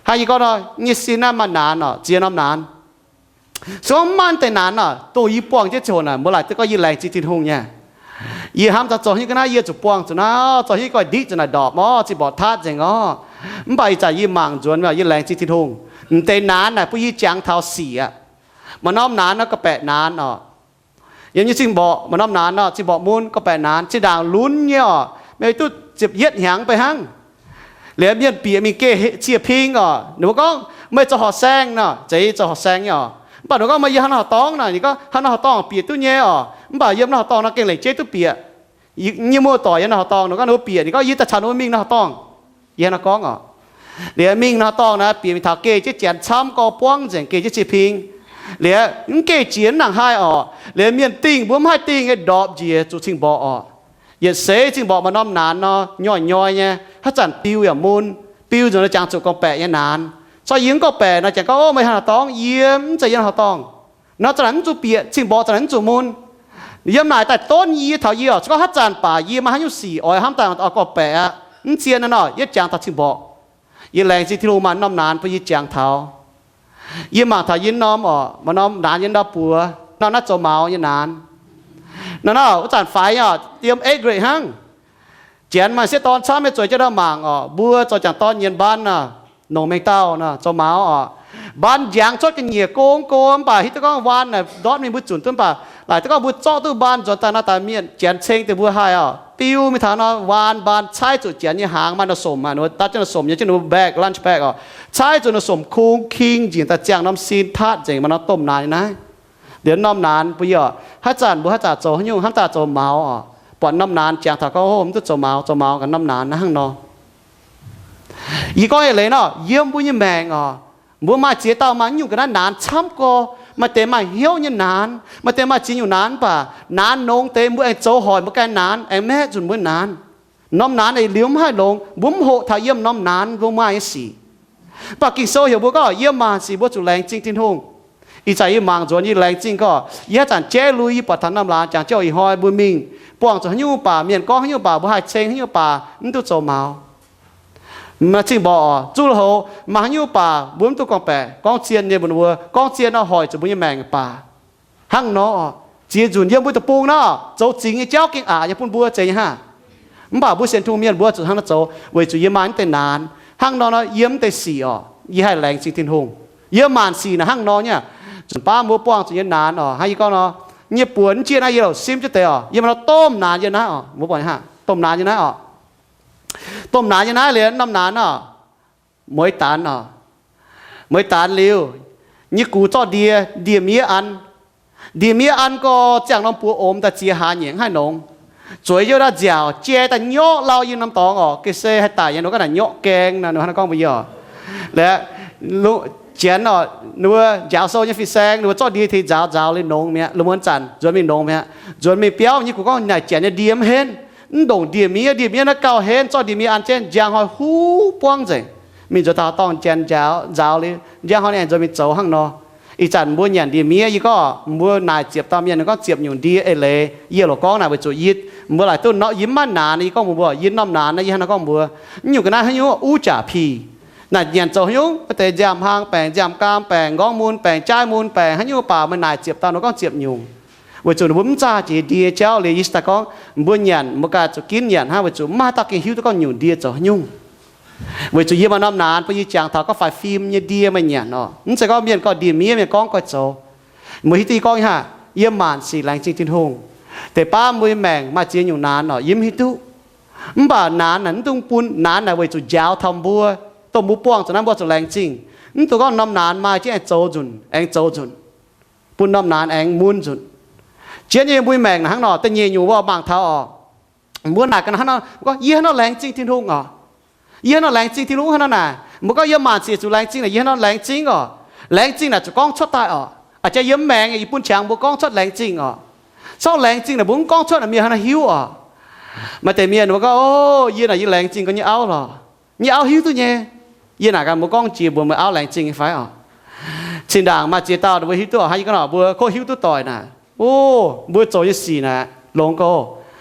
Hnangv yie gorngv nor, nyei sin naaiv maaih naanx oc, ziex norm naanx. Se gorngv mv maaih deix naanx nor, dongh yie buangh jienv ziangh hoc naaic, mbuo laaic duqv gorngv yie laengz zingh Tin-Hungh nyei. Yie hnamv taux zoux haaix nyungc ga'naaiv yie zuqc buangh zuqc naaiv, zoux haaix nyungc ga'naaiv ndipv zuqc naaic ndorpc orv, zingh mborqc tatv nzengc orv. Mv baac ih zanc yie mangc nzuonx yie laengz zingh Tin-Hungh. M'deix naanx naaic bun yie jangx taux sic aqv. Maaih norm naanx nor gorngv-baeqc naanx orqc. Yiem nyei zingh mborqc maaih norm naanx nor, zingh mborqc mun gorngv-baeqc naanx, zinh ndaangc lunx nyei orqc, meih duqv ziepc yietv hnyangx mv bei hnangv. Liuz mienh bieqc mingh geh cie-ping orqc, ninh mbuo gorngv, meih zoux horqc saeng nor, zeiz zoux horqc saeng nyei orqc. Mv baac ninh gorngv, meih yiem haaix norm horqc dorngx nor, ninh gorngv, haaix norm horqc dorngx bieqc duqv nyei orqc. Mv baac yiem naaiv horqc dorngx nor gengh lengc jeiv duqv bieqc. Yie nyei muoz-doic yiem naaiv horqc dorngx nor, gorngv ninh mbuo bieqc, ninh gorngv, yie daaih caux ninh mbuo mingh naaiv horqc dorngx. Yie hnangv naaiv gorngv orqc. Liuz mingh naaiv horqc dorngx naaic, bieqc mingh taux geh jienv janx camv gorx buangv nzengc, geh jienv cie-ping. Liuz mv geh jiex mv nangc haih orqc. Liuz mienh dingh mbuo mv haih dingh nyei, ndorpc njiec zuqc cing-mborqc orqc. Yietc seix cing-mborqc maaih norm naanx nor, nyoi-nyoi nyei, haaix zanc biu yaac mun. Biu nzunc nor jangx zuqc gorngv-baeqc nyei naanx. Corc yie mv gorngv-baeqc nor, jangx gorngv, ov, meih haaix norm dorngx? Yie mv zeiz yiem naaiv horqc dorngx. Nor za'naaic mv zuqc bieqc, cing-mborqc za'naaic mv zuqc mun. Yiem naaic daaih donv yie taux yie orqc, se gorngv haaix zanc baac yie maaih haaix nyungc sic oix hnamv daaih gorngv-baeqc aqv, mv zien naaiv nor, yie jangx taux cing-mborqc. Yie laengz zingh Tin-Hungh maaih norm naanx bun yie jangx taux. Yie mangc taux yie norm orqc, maaih norm naanx yie ndau buoz, norm naaiv zoux maux nyei naanx. Nor naaiv wuov zanc faix nyei orqc, yiem eighth grade hnangv. Janx maaih sieqv dorn camv nyei zueiz jienv ndau mangc orqc, mbuo zoux jangc dorn nyienz mbaan nor, nongc mengh dauh nor, zoux maux orqc. Mbaan njangx cuotv ga'nyiec go go, mv baac hiuv duqv gorngv waan naaic ndortv mingh mbuo zunc duqv, mv baac laaic duqv gorngv mbuo zorqv duqv mbaan nzuonx daaih nor, daaih mienh janx ceng deix mbuo haih orqc, biu mingh taux nor waan mbaan caaiv zuqc janx nyei hnaangx, maaih nor somc haic, dapv jienv nor somc nyei, jienv ninh mbuo bag, lunch bag orqc, caaiv zuqc nor somc kung king njiec daaih ziangh norm sin tatv nzengc, maaih norm domh naanx nyei naaiv. Liuz norm naanx bun yie orqc, haaix zanc mbuo haaix zanc zoux haaix nyungc, hnamv daaih zoux maux orqc, buatc norm naanx jangx taux gorngv, ov, mv duqv zoux maux, zoux maux gaax norm naanx naaiv hnangv nor. Yie gorngv eix leiz nor, yiem mbuo nyei maengc orqc, mbuo maaih ziex dauh maaih nyungc ga'naaiv naanx camv gorx, maaih deix maaih hnyouv nyei naanx, maaih deix maaih ziex nyungc naanx, mv baac naanx nongx deix mbuo aengx zoux hoic mbuo ganh naanx, aengx maeqv nzunc mbuo naanx. Norm naanx eix liuz mv haih longx, mbuo mv hoqc taux yiem norm naanx mbuo maaih nyei sic. Mv baac Ging-Sou heuc mbuo gorngv yiem maanc sic mbuo zuqc laengz zingh Tin-Hungh. Ih zanc yie mangc nzuonx yie laengz zingh gorngv, yie haaix zanc jaiv lui yie buatc taux norm laangz jangx jienv ih hnoi mbuo mingh buangh zuqc haaix nyungc baac, mienh gorngv haaix nyungc baac, mbuo haih ceng haaix nyungc baac, mv duqv zoux maux. Maaih cing-mborqc orqc, zuqc hoc maaih haaix nyungc baac mbuo mv duqv gorngv-baeqc, gorngv zien nyei mbuo, gorngv zien nor hoic zuqc mbuo nyei maengc baac. Hnangv nor, ziex nzunc yiem mbuo deic-bung nor, zoux zingx nyei jauv gengh aqc nyei bun mbuo zeiz nyei hnangv. Mv baac mbuo sienx Tin-Hungh mienh mbuo zuqc hnangv nor zoux, weic zuqc yie maaih mv deix naanx. Hnangv nor nor, yiem mv deix sic orqc, yie haih laengz zingh Tin-Hungh. Yiem maanc sic naaic hnangv nor nyei. Nzunc baav mbuo buangh zuqc nyei naanx orqc, hnangv yie gorngv nor, nyei buonc mv jienh naaiv yie louc simv jienv deix orqc, yiem nor domh naanx yiem naaiv orqc, mbuo buatc hnangv domh naanx yiem naaiv orqc. Domh naanx yiem naaiv liuz norm naanx orqc, mueiz danx orqc. Mueiz danx liuz, nyei gux zorqv ndie, ndie-miev an. Ndie-miev an gorx ziangh norm buoz omx daaih ziex hlaax nyeic mv haih nongx. Zueiz yiem ndau nziaauc jai daaih nyorqv lauh yiem norm dorngx orqc, ga'sie haih daic nyei nor, ga'naaiv nyorqv gaeng nor, ninh hnangv naaiv gorngv mbuox yie orqc. Laaix, lu, Janx orqc, ninh mbuo njaaux sou nyei fin-saeng, ninh mbuo zorqv ndie tengx nzaaux, nzaaux liuz nongx mi'aqv, lungh muonz zanc nzuonx mingh nongx mi'aqv. Nzuonx mingh biauv, nyei gux gorngv naaic Janx nyei ndie mv henv, mv ndongc ndie-miev. Ndie-miev naaiv gauh henv, zorqv ndie-miev an jienv njang hnoi huv buangv nzengc. Mingh nzuonx taux dorngh Janx njaaux, nzaaux liuz njang hnoi ninh aengx nzuonx mingh zoux hnangv nor. Ih zanc mbuo nyanc ndie-miev, yie gorngv mbuo naaic ziepc dauh mienh, gorngv ziepc nyungc ndie eix leiz. Yie loc gorngv naaic weic zuqc yie, mbuo laaic duqv nor, yie mv maaih naanx, yie gorngv mbuox mbuo, yie norm naanx naaiv, yie hnangv naaiv gorngv mbuox, mv nyungc ga'naaiv haaix nyungc uv jaax pih. Naaic nyanc zoux haaix nyungc, maaih deix nziaamv-hlang baengc, nziaamv-gaam baengc, nqorngv mun baengc, jaaiv mun baengc, haaix nyungc baac meih naaic ziepc dauh nor gorngv ziepc nyungc. Weic zuqc ninh mbuo mv zaah jiex ndie jauv liuz, yie daaih gorngv mbuo nyanc, mbuo ganh zuqc ginv nyanc hnangv, weic zuqc mv maaih dauh gengh hiuv duqv gorngv nyungc ndie zoux haaix nyungc. Weic zuqc yie maaih norm naanx bun yie jangx taux gorngv faix fim nyei ndie meih nyanc orqc. Mv zeiz gorngv mienh gorngv ndie-miev, mienh gorngv goiv zoux. Mbuo hiuv duqv yie gorngv hnangv, yiem maanc sic laengz zingh Tin-Hungh. Deix baav mbuo nyei maengc maaih ziex nyungc naanx orqc, yie mv hiuv duqv. Mv baac naanx naaic mv dungx bun, naanx naaic weic zuqc njaaux taux mbuo, dongh mbuo buangh zuqc naaiv mbuo zuqc laengz zingh. Mv dungx gorngv norm naanx maaih jienv aengx zoux nzunc, aengx zoux nzunc, bun norm naanx aengx mun nzunc. Jienv nyei mbuo nyei maengc naaic hnangv nor, da'nyeic nyungc mbuo mangc taux orqc. Mbuo naaic ga'naaiv hnangv nor, gorngv yie hnangv nor laengz zingh Tin-Hungh orqc. Yie hnangv nor laengz zingh Tin-Hungh hnangv nor naaic. Mbuo gorngv yiem maanc sic zuqc laengz zingh naaic, yie hnangv nor laengz zingh orqc. Laengz zingh naaic zuqc gorngv cuotv daaih orqc. A'jang yiem maengx yie bun qangx mbuo gorngv cuotv laengz zingh orqc. Corc laengz zingh naaic mbuo mv gorngv cuotv naaic mienh hnangv nor hiuv orqc. Maaih deix mienh mbuo gorngv, o, yie naaic yie laengz zingh gorngv nyei auv lorqc. Nyei auv hiuv duqv nyei. Yie naaic ganh mbuo gorngv jiex mbuox meih auv laengz zingh nyei fai orqc. Zinh ndaangc maaih ziex dauh mbuo hiuv duqv orqc, hnangv yie gorngv nor, mbuo kov hiuv duqv doic naaic. O, mbuo zoux nyei sic naaic longx gorx.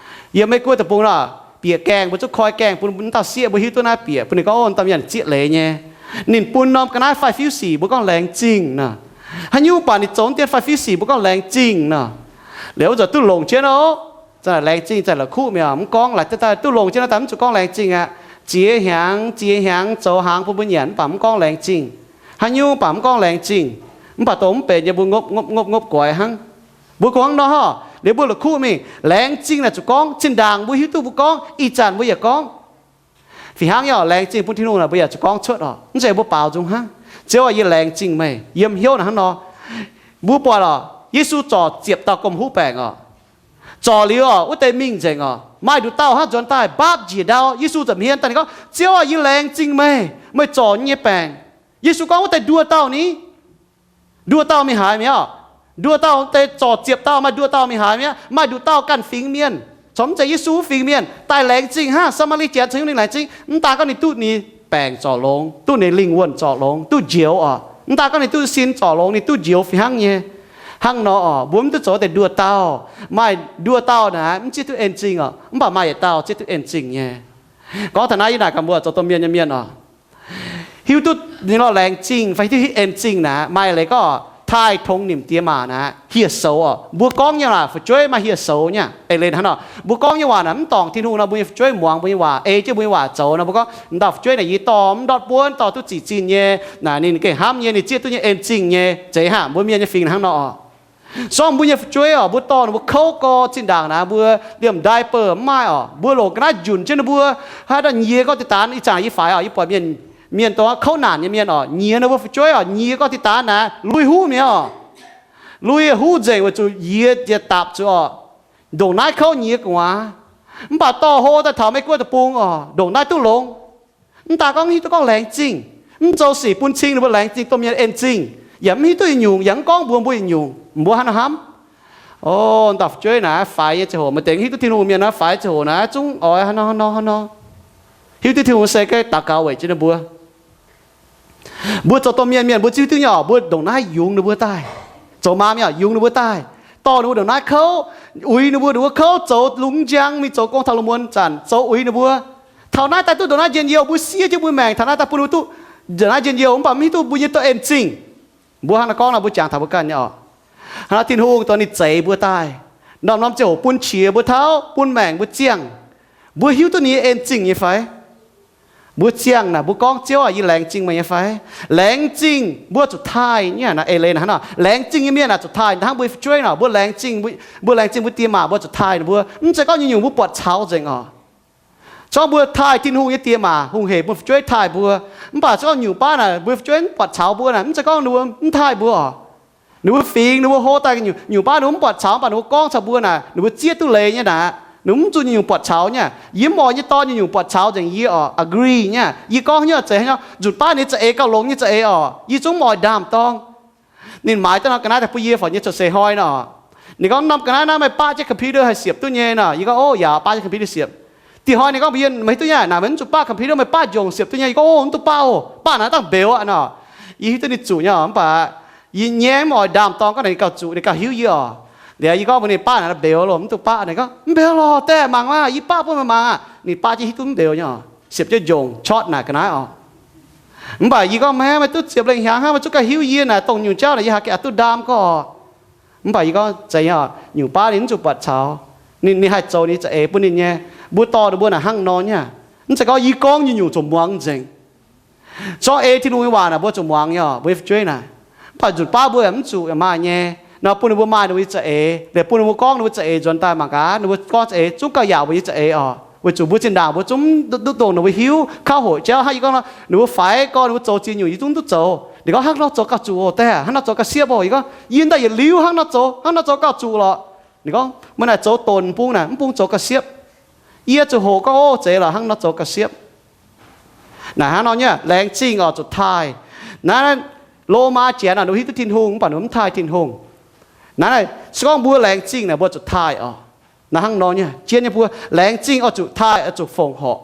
Yiem Meiv Guoqv deic-bung nor, bieqc gaengh mbuo zuqc koi gaengh bun dauh sieqv, mbuo hiuv duqv naaiv bieqc bun ninh gorngv, o, dauh mienh zieqv leiz nyei. Ninh bun norm ga'naaiv faix-fiuv sic mbuo gorngv laengz zingh nor. Haaix nyungc baac ninh zoux dien fai fiuv sic mbuo gorngv laengz zingh nor. Liuz wuov zanc duqv longc jienv nor, laengz zingh zanc la'kuqv mi'aqv. Mv gorngv laaix daaih duqv longc jienv nor, daaih mv zuqc gorngv laengz zingh aqv. Ziex hnyangx ziex hnyangx zoux hnaangx bun mbuo nyanc mv baac mv gorngv laengz zingh. Haaix nyungc baac mv gorngv laengz zingh. Mv baac dongh mv benx nyei mbuo ngopv ngopv ngopv ngopv guaix hnangv. Mbuo gorngv nor, liuz mbuo la'kuqv mingh. Laengz zingh naaic zuqc gorngv. Zinh ndaangc mbuo hiuv duqv mbuo gorngv, ih zanc mbuo yaac gorngv. Fih hnangv nyei oc, laengz zingh bun Tin-Hungh naaic mbuo yaac zuqc gorngv cuotv oc. Mv zeiz mbuo baaux nzung hnangv, Ziouv aah, yie laengz zingh meih. Yiem hnyouv naaic hnangv nor, mbuo buatc oc, Yesu zorc ziepc dauh gomh huv baengc oc. Zorc liuz oc, wuov deix mingh nzengc oc. Maaih nduqc dauh hnangv nzuonx daaih mbaapv njiec ndau. Yesu nza'hmien daaih ninh gorngv, Ziouv aah, yie laengz zingh meih, meih zorc yie nyei baengc. Yesu gorngv, wuov deix nduoh dauh ni? Nduoh dauh mingh haaix mi'aqv? Nduoh dauh deix zorc ziepc dauh, maaih nduoh dauh mingh haaix mi'aqv? Maaih nduqc dauh ganh fingx mienh, corc mv zeiz Yesu wuov fingx mienh, daaih laengz zingh hnangv. Saa^maa^li Janx caux Tin-Hungh laengz zingh, mv daaih gorngv ninh duqv ninh baengc zorc longx, duqv ninh lingh wuonh zorc longx, duqv njoux oc. Mv daaih gorngv ninh duqv sin zorc longx, ninh duqv njoux fih hnangv nyei. Hnangv nor oc, mbuo mv duqv zoux deix nduoh dauh. Maaih nduoh dauh naaic mv zieqv duqv en zingh oc, mv baac maaih yietc dauh zieqv duqv en zingh nyei. Gorngv taux naaiv, yie naaic gaax mbuo zoux domh mienh nyei mienh oc, hiuv duqv ninh lorh laengz zingh fai hiuv duqv en zingh naaic, maaih leiz gorngv taaih tongx nimc diex maac naaic hieh soux oc. Mbuo gorngv nyei waac fu'jueiv maaih hieh soux nyei. Eix leiz hnangv nor, mbuo gorngv nyei waac naaic mv dorngc Tin-Hungh nor, mbuo nyei fu'jueiv muangx mbuo nyei waac, ei jienv mbuo nyei waac zoux nor, mbuo gorngv, Dauh fu'jueiv naaic yie dorh mv ndortv buonv, dorh duqv ziqc zinh nyei, naaic ninh gengh hnamv nyei, ninh zieqv duqv nyei en zingh nyei. Zeiz hnangv mbuo mienh nyei fingx hnangv nor oc. Sorng mbuo nyei fu'jueiv oc, mbuo dorh ninh mbuo kouv gorx, zinh ndaangc naaic mbuo liemh diaper mv maaih oc, mbuo longc ga'naaiv njunc jienv ninh mbuo, haaix dauh nyiex gorngv deix daan, ih zanc yie faix oc, yie buatc mienh, mienh dongh kouv naanc nyei mienh oc, nyiex ninh mbuo fu'jueiv oc, nyiex gorngv deix daan naaic lui huv mi'aqv oc. Lui huv nzengc weic zuqc yie njiec dapc zuqc oc, ndongc naaiv kouv nyiex gu'nguaaz. Mv baac dorh hlo daaih taux Meiv Guoqv deic-bung oc, ndongc naaiv duqv longx. Mv daaih gorngv hiuv duqv gorngv laengz zingh, mv zoux sic bun cing ninh mbuo laengz zingh, domh mienh en zingh, yaac mv hiuv duqv yietc nyungc, yaac mv gorngv mbuox mbuo yietc nyungc. Mbuo hnangv nor hnamv, o, dauh fu'jueiv naaic faix nyei ziangh hoc, maaih deix hiuv duqv Tin-Hungh mienh naaic faix ziangh hoc naaic zungv oix hnangv nor hnangv nor hnangv nor. Hiuv duqv Tin-Hungh se gengh daux gaux weic jienv ninh mbuo. Mbuo zoux domh mienh mienh mbuo zungv hiuv duqv nyei oc, mbuo ndongc naaiv yungz ninh mbuo daaih. Zoux maa mienh oc, yungz ninh mbuo daaih, dorh ninh mbuo ndongc naaiv kouv, uix ninh mbuo, ninh mbuo kouv, zoux lungh njang mingh zoux gong taux lungh muonz zanc zoux uix ninh mbuo. Taux naaiv daaih duqv ndongc naaiv njien-youh, mbuo siev jienv mbuo maengc taux naaiv daaih bun ninh mbuo duqv ndongc naaiv njien-youh, mv baac mv hiuv duqv mbuo nyei duqv en zingh. Mbuo hnangv naaiv gorngv nor, mbuo jangx taux mbuo ganh nyei oc. Hnangv naaiv Tin-Hungh dongh ninh zeix mbuo daaih, norm-norm ziangh hoc bun qiex mbuo tauv, bun maengc mbuo ziangh. Mbuo hiuv duqv ninh nyei en zingh nyei fai? Mbuo ziangh naaic mbuo gorngv, Ziouv aac, yie laengz zingh meih nyei fai? Laengz zingh mbuo zuqc taaih nyei. Naaiv eix leiz naaic hnangv nor, laengz zingh nyei mienh aah zuqc taaih. Hnangv mbuo nyei fu'jueiv nor, mbuo laengz zingh, mbuo laengz zingh mbuo diex maac, mbuo zuqc taaih ninh mbuo. Mv zeiz gorngv nyungc-nyungc mbuo buatc caux nzengc oc. Zorngv mbuo taaih Tin-Hungh nyei diex maac, hungh heic mbuo fu'jueiv taaih mbuo. Mv baac se gorngv nyungc baav naaic mbuo fu'jueiv mv buatc caux mbuo naaic, mv zeiz gorngv ninh mbuo mv taaih mbuo oc. Ninh mbuo fingx, ninh mbuo hlo daaih nyungc, nyungc baav ninh mbuo mv buatc caux, mv baac ninh mbuo gorngv caux mbuo naaic, ninh mbuo zieqv duqv leiz nyei naaic. Ninh mbuo mv zuqc nyungc-nyungc buatc caux nyei. Yie mv oix nyei dorn nyungc-nyungc buatc caux nzengc yie oc, agree nyei. Yie gorngv haaix nyungc zeiz haaix nyungc, nzunc baav ninh za'eix gauh longx nyei za'eix oc, yie zungv mv oix ndaam-dorng. Ninh maaiz daaih norm ga'naaiv daaih bun yie, forc yie nyei cuotv seix hnoi nor. Ninh gorngv norm ga'naaiv naaiv meih baqv jienv computer haih siepv duqv nyei nor. Yie gorngv, Ov, yaac baqv jienv computer siepv. Dih hnoi ninh gorngv bun yie, Meih hiuv duqv nyei naaic, meih mv zuqc baqv computer, meih baqv njongc siepv duqv nyei. Yie gorngv, Ov, mv duqv baqv oc. Baqv naaic dangh mbeux aqv nor. Yie hiuv duqv ninh zuqc nyei oc, mv baac yie nyei mv oix ndaam-dorng gorngv naaic ninh gauh zuqc, ninh gauh hiuv yie oc. Liuz yie gorngv mbuox ninh, Baqv naaic mbeux loh, mv duqv baqv. Ninh gorngv, Mv mbeux lorh, daaih mangc maah, yie baqv bun meih mangc aqv. Ninh baqv jienv hiuv duqv mv mbeux nyei oc. Siepv jienv njongc chotv naaic ga'naaiv oc. Mv baac yie gorngv, Meih, meih duqv ziepc lengh hnyangx hnangv, meih zungv gauh hiuv yie naaic, dongh nyungc jauv naaic yie haiz gengh aqc duqv ndaam gorngv. Mv baac yie gorngv, Zeiz nyei oc, nyungc baav ninh mv zuqc buatc caux. Ninh, ninh haih zoux ninh za'eix bun ninh nyei. Mbuo dorh ninh mbuo naaic hnangv nor nyei. Mv zeiz gorngv yie gorngv nyungc-nyungc zuqc muangx nzengc. Zorngv ei Tin-Hungh nyei waac naaic mbuo zuqc muangx nyei oc, mbuo nyei fu'jueiv naaic. Mv baac nzunc baav mbuo yaac mv zuqc yaac maaih nyei. Nor bun ninh mbuo maaih ninh mbuo nyei za'eix, liuz bun ninh mbuo gorngv ninh mbuo za'eix nzuonx daaih mangc gaax, ninh mbuo gorngv za'eix zungv gauh yaac mbuo nyei za'eix oc. Weic zuqc mbuo zinh ndaangc mbuo zungv mv duqv dongh ninh mbuo hiuv kauv hoic jauv hnangv yie gorngv nor, ninh mbuo faix gorx ninh mbuo zoux ziex nyungc yie zungv mv duqv zoux. Ninh gorngv, Hnangv nor zoux gauh zuqc oc, daaih hnangv nor zoux gauh siepv oc. Yie gorngv, Yie ndaaih yietc liuz hnangv nor zoux, hnangv nor zoux gauh zuqc lorqc. Ninh gorngv, Meih naaic zoux donc bung naaic mv bung zoux gauh siepv. Yie zuqc hoqc gorngv, Ov, zeiz lorqc, hnangv nor zoux gauh siepv. Naaic hnangv nor nyei, laengz zingh oc zuqc taaih. Naaiv Lomaa Janx naaic ninh mbuo hiuv duqv Tin-Hungh mv baac ninh mbuo mv taaih Tin-Hungh. Naaiv, naaiv se gorngv mbuo laengz zingh naaic mbuo zuqc taaih oc. Naaiv hnangv nor nyei, zien nyei mbuo laengz zingh oix zuqc taaih, oix zuqc fongc horc.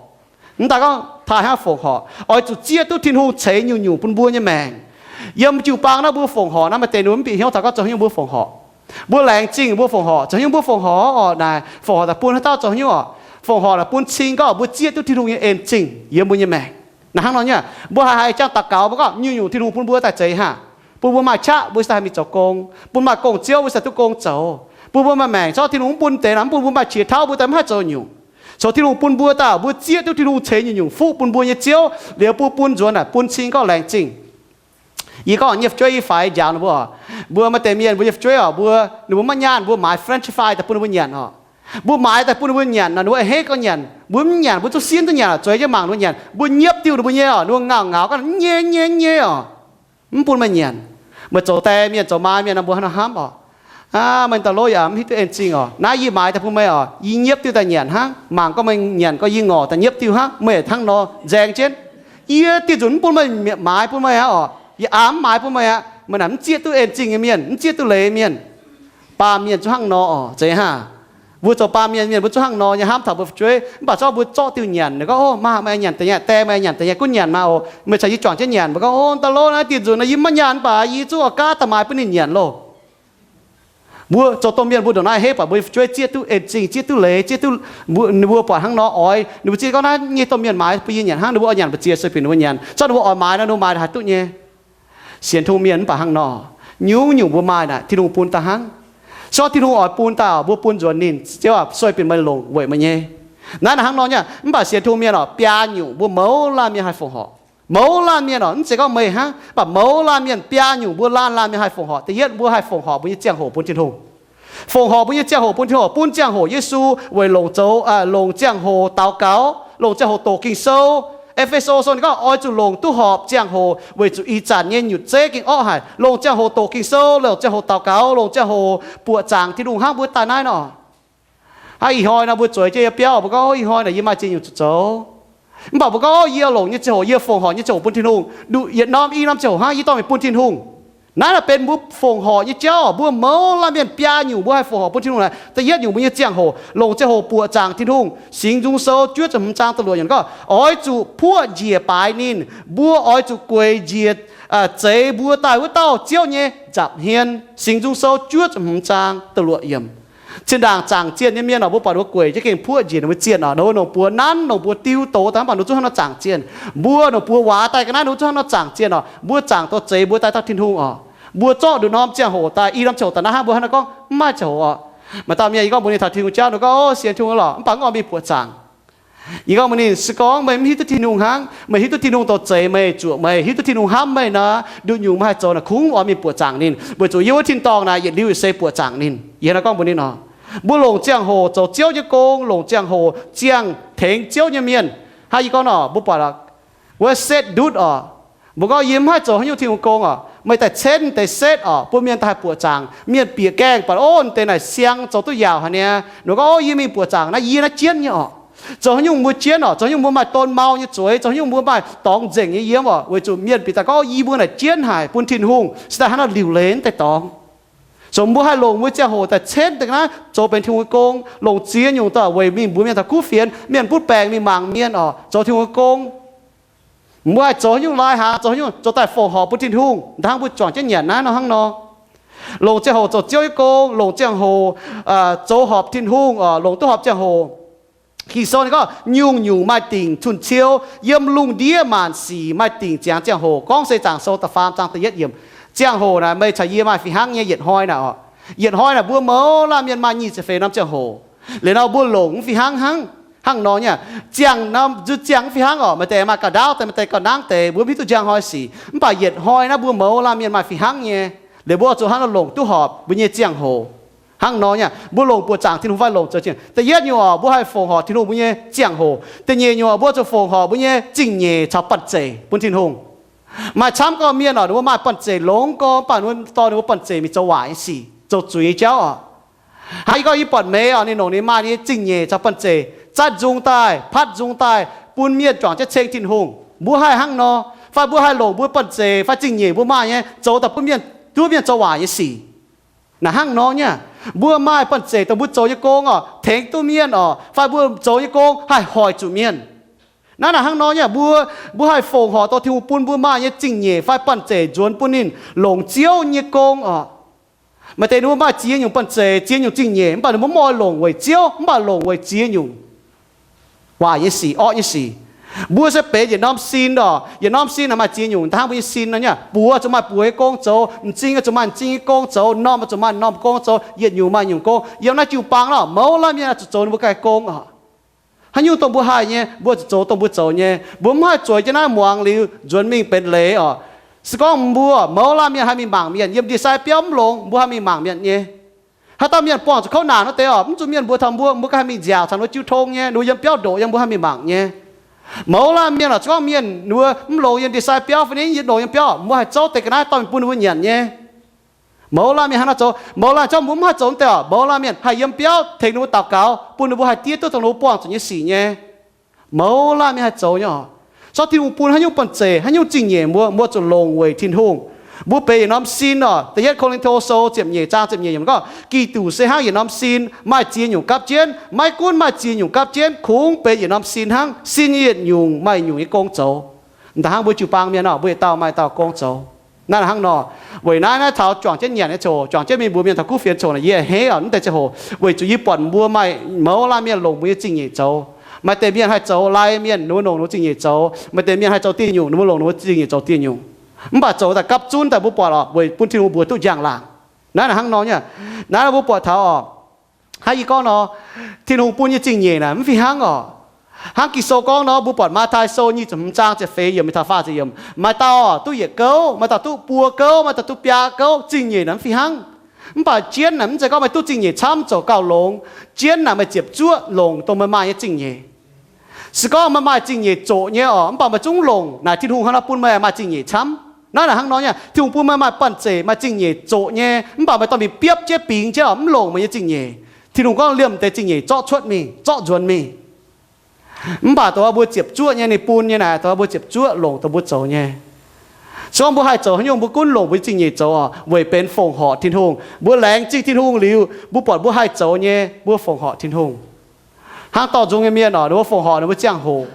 Mv daaih gorngv taaih hnangv fongc horc, oix zuqc zieqv duqv Tin-Hungh ceix nyungc-nyungc bun mbuo nyei maengc. Yiem jiu-baang naaiv mbuo fongc horc naaiv, maaih deix ninh mbuo mv bieqc hnyouv taux gorngv zoux haaix nyungc mbuo fongc horc. Mbuo laengz zingh mbuo fongc horc, zoux haaix nyungc mbuo fongc horc oc. Naaic fongc horc daaih bun haaix dauh zoux haaix nyungc oc? Fongc horc naaic bun cing gorngv mbuo zieqv duqv Tin-Hungh nyei en zingh yiem mbuo nyei maengc. Naaiv hnangv nor nyei, mbuo haiz haiz jangx daux gaux mbuo gorngv nyungc-nyungc Tin-Hungh bun mbuo daaih zeiz hnangv. Bun mbuo maaih qaqv, mbuo se daaih haih mingh zoux gong. Bun maaih gong-ziouv, mbuo se daaih duqv gong zoux. Bun mbuo maaih maengc, corc Tin-Hungh mv bun deix nor, mv bun mbuo maaih qiex tauv, mbuo daaih mv haih zoux nyungc. Coc Tin-Hungh bun mbuo daaih, mbuo zieqv duqv Tin-Hungh ceix nyungc-nyungc fuqv bun mbuo nyei Ziouv, liuz bun bun nzuonx naaic bun cing gorngv laengz zingh. Yie gorngv nyei fu'jueiv yie faix njaaux ninh mbuo oc. Mbuo maaih deix mienh mbuo nyei fu'jueiv oc, mbuo, ninh mbuo maiv nyaanh, mbuo maaiz French fry daaih bun ninh mbuo nyanc oc. Mbuo maaiz daaih bun ninh mbuo nyanc nor, ninh mbuo a'hneiv gorngv nyanc. Mbuo mv nyanc, mbuo zuqc sienv duqv nyanc oc, zueiz jienv mangc ninh mbuo nyanc. Mbuo nyiepv diuh ninh mbuo nyei oc, ninh mbuo ngauc ngauc gorngv nyei nyei nyei oc. Mv bun meih nyanc. Meih zoux die mienh zoux maa mienh nor mbuo hnangv nor hnamv oc. Aav, meih daaih lov yaac mv hiuv duqv en zingh oc. Naaiv yie maaiz daaih bun meih oc, yie nyiepv diuh daaih nyanc hnangv. Mangc gorngv meih nyanc gorngv yie ngorc daaih nyiepv diuh hnangv, meih hnangv nor nzaeng jienv. Yie diuh nzunc mv bun meih maaiz bun meih aqv oc. Yie aav mv maaiz bun meih aqv. Meih naaic mv zieqv duqv en zingh nyei mienh, mv zieqv duqv leiz mienh. Baamh mienh zungv hnangv nor oc, zeiz hnangv. Mbuo zoux baamh mienh mienh mbuo zungv hnangv nor nyei, hnamv taux mbuo fu'jueiv. Mv baac zorqv mbuo zorqv diuh nyanc, ninh gorngv, Ov, maa, meih nyanc daaih, die meih nyanc daaih, yie gunv nyanc maah oc. Meih caux yie juangc jienv nyanc. Mbuo gorngv, Ov, daaih lov naaiv diuh nzunc nor yie maiv nyaanh, mv baac yie zungv oix gaav daaih maaiz bun ninh nyanc loh. Mbuo zoux domh mienh mbuo ndongc naaiv a'hneiv, baac mbuo fu'jueiv zieqv duqv en zingh, zieqv duqv leiz, zieqv duqv, mbuo, mbuo buatc hnangv nor oix, ninh mbuo zieqv gorngv naaiv nyei domh mienh maaiz bun yie nyanc hnangv, ninh mbuo oix nyanc mbu'ziex sueih binc ninh mbuo nyanc, zorqv ninh mbuo oix maaiz nor ninh mbuo maaiz haaix duqv nyei. Sienx Tin-Hungh mienh mv baac hnangv nor, nyungc-nyungc mbuo maaih naaic Tin-Hungh bun daaih hnangv. Se gorngv Tin-Hungh oix bun daaih, mbuo bun nzuonx ninh, Ziouv aac, sueih binc meih longc weic meih nyei. Naaiv naaic hnangv nor nyei. Mv baac sienx Tin-Hungh mienh oc, biaa nyungc mbuo mouz laanh mienh haih fongc horc. Mouz laanh mienh oc, mv zeiz gorngv meih hnangv, mv baac mouz laanh mienh biaa nyungc mbuo laanh laanh mienh haih fongc horc. Da'yietv, mbuo haih fongc horc mbuo nyei ziangh hoc bun Tin-Hungh. Fongc horc mbuo nyei ziangh hoc bun Tin-Hungh, bun ziangh hoc Yesu weic longc zoux, longc ziangh hoc daux gaux, longc ziangh hoc doqc Ging-Sou. E^fe^so sou ninh gorngv oix zuqc longc duqv horpc ziangh hoc weic zuqc ih zanc nyei nyutc zeiv gengh orqv haic. Longc ziangh hoc doqc Ging-Sou, longc ziangh hoc daux gaux, longc ziangh hoc buoqc zaangc Tin-Hungh hnangv mbuo daaih naaiv nor. Hnangv ih hnoi nor mbuo zueiz jienv yiem biauv, mbuo gorngv, Ov, ih hnoi naaic yie maaih ziex nyungc zuqc zoux. Mv baac mbuo gorngv, Ov, yie longc nyei ziangh hoc, yie fongc horc nyei ziangh hoc bun Tin-Hungh. Nduqc yietc norm i norm ziangh hoc hnangv, yie dorh mingh bun Tin-Hungh. Naaiv naaic benx mbuo fongc horc nyei jauv. Mbuo mouz laanh mienh biaa nyungc mbuo haih fongc horc bun Tin-Hungh naaic. Da'yietv nyungc mbuo nyei ziangh hoc, longc ziangh hoc buoqc zaangc Tin-Hungh. Singx Nzung Sou juov ziepc hmz zaang da'luoqc yiemc gorngv, Oix zuqc puoqv njiec baaix ninh. Mbuo oix zuqc gueic njiec zeix mbuo daaih wuov dauh Ziouv nyei nza'hmien. Singx Nzung Sou juov ziepc hmz zaang da'luoqc yiemc. Zinh ndaangc zaangc zienh nyei mienh oc, mbuo buatc ninh mbuo gueic jienv gengh puoqv njiec ninh mbuo zienh oc. Ninh mbuo buoz nanv, ninh mbuo buoz diu doz daaih, mv baac ninh mbuo zungv hnangv nor zaangc zienh. Mbuo ninh mbuo buoz waac daaih ga'naaiv, ninh mbuo zungv hnangv nor zaangc zienh oc. Mbuo zaangc douz zeix mbuo daaih dauh Tin-Hungh oc. Mbuo zorqv nduqc norm ziangh hoc daaih, i norm ziangh hoc daaih naaiv hnangv, mbuo hnangv nor gorngv mv maaih ziangh hoc oc. Maaih dauh mienh yie gorngv mbuox ninh taux Tin-Hungh jauv, ninh gorngv, Ov, sienx Tin-Hungh lorqc, mv baac mv oix mingh buoqc zaangc. Yie gorngv mbuox ninh, Se gorngv meih mv hiuv duqv Tin-Hungh hnangv, meih hiuv duqv Tin-Hungh douz zeix meih, zuoqc meih, hiuv duqv Tin-Hungh hnamv meih nor, nduqc nyungc meih haih zoux naaic kungx mv oix mingh buoqc zaangc ninh, weic zuqc yiem wuov tin-dorngh naaic yietc liuz ih se buoqc zaangc ninh. Yie hnangv nor gorngv mbuox ninh oc. Mbuo longc ziangh hoc zoux Ziouv nyei gong, longc ziangh hoc ziangh tengx Ziouv nyei mienh. Hnangv yie gorngv nor, mbuo buatc wuov setv ndutv oc. Mbuo gorngv, Yie mv haih zoux haaix nyungc Tin-Hungh gong oc. Meih daaih cenv deix setv oc, bun mienh daaih haih buoqc zaangc. Mienh bieqc gaengh buatc, Ov, deix naaic siang zoux duqv yaauc haic niaa. Ninh gorngv, Ov, yie mingh buoqc zaangc naaiv, yie naaiv jienv nyei oc. Zoux haaix nyungc mbuo jienv oc? Zoux haaix nyungc mbuo maaih don mau nyei zueiz? Zoux haaix nyungc mbuo maaih dorngx nzengc nyei yiem oc? Weic zuqc mienh bieqc daaih gorngv, Yie mbuo naaic jienv haic bun Tin-Hungh, se daaih hnangv nor liuc leiz naaiv deix dorngx. Zoux mbuo haih longc mbuo ziangh hoc daaih cenv deix naaiv zoux benx Tin-Hungh nyei gong, longc ziex nyungc daaih weic mingh mbuox mienh taux kuv fienx, mienh butv baengc mingh mangc mienh oc, zoux Tin-Hungh nyei gong. Mbuo haih zoux haaix nyungc lai hnaangx, zoux haaix nyungc zoux daaih fongc horc bun Tin-Hungh, hnangv mbuo juangc jienv nyanc naaiv nor hnangv nor. Longc ziangh hoc zoux Ziouv nyei gong, longc ziangh hoc zoux horpc Tin-Hungh oc, longc duqv horpc ziangh hoc. Ging-Sou ninh gorngv, Nyungc-nyungc maaih dingc cun-ciouv, yiem lungh ndiev maanc sic maaih dingc ziangx ziangh hoc. Gorngv se Zaangc Sou da'faam zaang da'yietv yiemc. Ziangh hoc naaic meih caux yie maaih fih hnangv nyei yietc hnoi naaic oc. Yietc hnoi naaic mbuo mouz laanh mienh maaih nyic ziepc feix norm ziangh hoc. Liuz nor mbuo longc mv fih hnangv hnangv. Hnangv nor nyei, ziangh norm nzuih ziangh mv fih hnangv oc. Maaih deix maaih ga'ndaauv deix, maaih deix ga'nangv deix, mbuo mv hiuv duqv njang hnoi sic. Mv baac yietc hnoi naaiv mbuo mouz laanh mienh maaih fih hnangv nyei. Liuz mbuo oix zuqc hnangv nor longc duqv horpc mbuo nyei ziangh hoc. Hnangv nor nyei, mbuo longc buoqc zaangc Tin-Hungh fai longc zoux zienh. Da'yietv nyungc oc, mbuo haih fongc horc Tin-Hungh mbuo nyei ziangh hoc. Da'nyeic nyungc oc, mbuo zuqc fongc horc mbuo nyei zingh nyeic caux banh zeic bun Tin-Hungh. Maaih camv gorqv mienh oc, ninh mbuo maaih banh zeic longx gorqv, mv baac ninh mbuo dorh ninh mbuo banh zeic mingh zoux waaic nyei sic, zoux zuiz nyei jauv oc. Hnangv yie gorngv yie buatc Meix oc, ninh longc ninh maaih nyei zingh nyeic caux banh zeic zatv nzung daaih, patv nzung daaih, bun mienh juangc jienv ceng Tin-Hungh. Mbuo haih hnangv nor, fai mbuo haih longc mbuo banh zeic fai zingh nyeic mbuo maaih nyei zoux daaih bun mienh, duqv mienh zoux waaic nyei sic. Naaic hnangv nor nyei, mbuo maaih banh zeic dongh mbuo zoux nyei gong oc, tengx duqv mienh oc, fai mbuo zoux nyei gong haih hoic zuqc mienh. Naaiv naaic hnangv nor nyei, mbuo, mbuo haih fongc horc dorh Tin-Hungh bun mbuo maaih nyei zingh nyeic fai banh zeic nzuonx bun ninh longc Ziouv nyei gong oc. Maaih deix ninh mbuo maaih ziex nyungc banh zeic, ziex nyungc zingh nyeic, mv baac ninh mbuo mv oix longc weic Ziouv, mv baac longc weic ziex nyungc waaic nyei sic, orqv nyei sic. Mbuo se benx yietc norm sin oc. Yietc norm sin naaic maaih ziex nyungc, da'hnangv mbuo nyei sin nor nyei. Buoz zuqc maaih buoz nyei gong zoux, m'zing zuqc maaih m'zing nyei gong zoux, m'normh zuqc maaih m'normh gong zoux, yietc nyungc maaih nyungc gong. Yiem naaiv jiu-baang nor, mouz laanh mienh zuqc zoux ninh mbuo ganh gong oc. Haaix nyungc dongh mbuo haih nyei, mbuo zuqc zoux dongh mbuo zoux nyei. Mbuo mv haih zueiz jienv naaiv muangx liuz nzuonx mingh benx leiz oc. Se gorngv mbuo mouz laanh mienh haih mingh mangc mienh, yiem ndie-sai biauv mv longx, mbuo haih mingh mangc mienh nyei. Haaix dauh mienh buangh zuqc kouv naanc wuov deix oc, mv zuqc mienh mbuox taux mbuo, mbuo ganh haih mingh nziaauc caux ninh mbuo jiu tong nyei, ninh mbuo yiem biauv ndoqc yiem, mbuo haih mingh mangc nyei. Mouz laanh mienh oc, se gorngv mienh ninh mbuo mv longx yiem ndie-sai biauv fai niv yie longx yiem biauv, mbuo haih zouv deix ga'naaiv dorh mingh bun ninh mbuo nyanc nyei. Mouz laanh mienh hnangv naaiv zoux. Mouz laanh, se gorngv mbuo mv haih zoux wuov deix oc, mouz laanh mienh haih yiem biauv tengx ninh mbuo daux gaux, bun ninh mbuo haih diev duqv dongh ninh mbuo buangh zuqc nyei sic nyei. Mouz laanh mienh haih zoux nyei oc. Se gorngv Tin-Hungh bun haaix nyungc banh zeic, haaix nyungc zingh nyeic mbuo, mbuo zuqc longc weic Tin-Hungh. Mbuo benx yietc norm sin oc. Da'yietv Ko^lin^to Sou ziepc nyeic zaang ziepc nyeic yiemc gorngv, Giduc se hnangv yietc norm sin, maaih ziex nyungc gapv jienv. Maiv gunv maaih ziex nyungc gapv jienv, kungx benx yietc norm sin hnangv. Sin nyei yietc nyungc maaih yietc nyungc nyei gong zoux. Da'hnangv mbuo jiu-baang mienh oc, mbuo yietc dauh maaih dauh gong zoux. Naaiv hnangv nor, weic naaiv naaiv taux juangc jienv nyanc nyei ziangh hoc, juangc jienv mingh mbuox mienh taux kuv fienx ziangh hoc naaic, yie a'hneiv oc, mv deix ziangh hoc, weic zuqc yie buatc mbuo maaih mouz laanh mienh longc mbuo nyei zingh nyeic zoux. Maaih deix mienh haih zoux lai mienh, ninh mbuo longc ninh mbuo zingh nyeic zoux. Maaih deix mienh haih zoux dieh nyungc, ninh mbuo longc ninh mbuo zingh nyeic zoux dieh nyungc. Mv baac zoux daaih gapv zunv daaih mbuo buatc oc, weic bun Tin-Hungh mbuox duqv njang-laangc. Naaiv naaic hnangv nor nyei. Naaiv mbuo buatc taux oc, hnangv yie gorngv nor, Tin-Hungh bun nyei zingh nyeic naaic mv fih hnangv oc. Hnangv Ging-Sou gorngv nor, mbuo buatc Matv^tai Sou nyic ziepc hmz zaang ziepc feix yiemc mingh taux faah ziepc yiemc, maaih dauh duqv yietc gouv, maaih dauh duqv buo gouv, maaih dauh duqv biaa gouv. Zingh nyeic naaic mv fih hnangv. Mv baac jienv naaic mv zeiz gorngv meih duqv zingh nyeic camv zoux gauh longx. Jienv naaic meih ziepc zuoqv longc dongh meih maaih nyei zingh nyeic. Se gorngv meih maaih zingh nyeic zoqc nyei oc, mv baac meih zungv longc, naaic Tin-Hungh hnangv nor bun meih maaih zingh nyeic camv. Naaiv naaic hnangv nor nyei, Tin-Hungh bun meih maaih banh zeic, maaih zingh nyeic zoqc nyei, mv baac meih dorh mingh biopv jienv bingx jienv oc, mv longc meih nyei zingh nyeic. Tin-Hungh gorngv liemh deix zingh nyeic zorqv cuotv mingh, zorqv nzuonx mingh. Mv baac dongh mbuo ziepc zuoqv nyei ninh bun nyei naaic, dongh mbuo ziepc zuoqv longc dongh mbuo zoux nyei. Se gorngv mbuo haih zoux haaix nyungc, mbuo gunv longc mbuo nyei zingh nyeic zoux oc, weic benx fongc horc Tin-Hungh. Mbuo laengz zingh Tin-Hungh liuz, mbuo buatc mbuo haih zoux nyei, mbuo fongc horc Tin-Hungh. Hnangv dorh nzung nyei mienh oc, ninh mbuo fongc horc ninh mbuo ziangh hoc.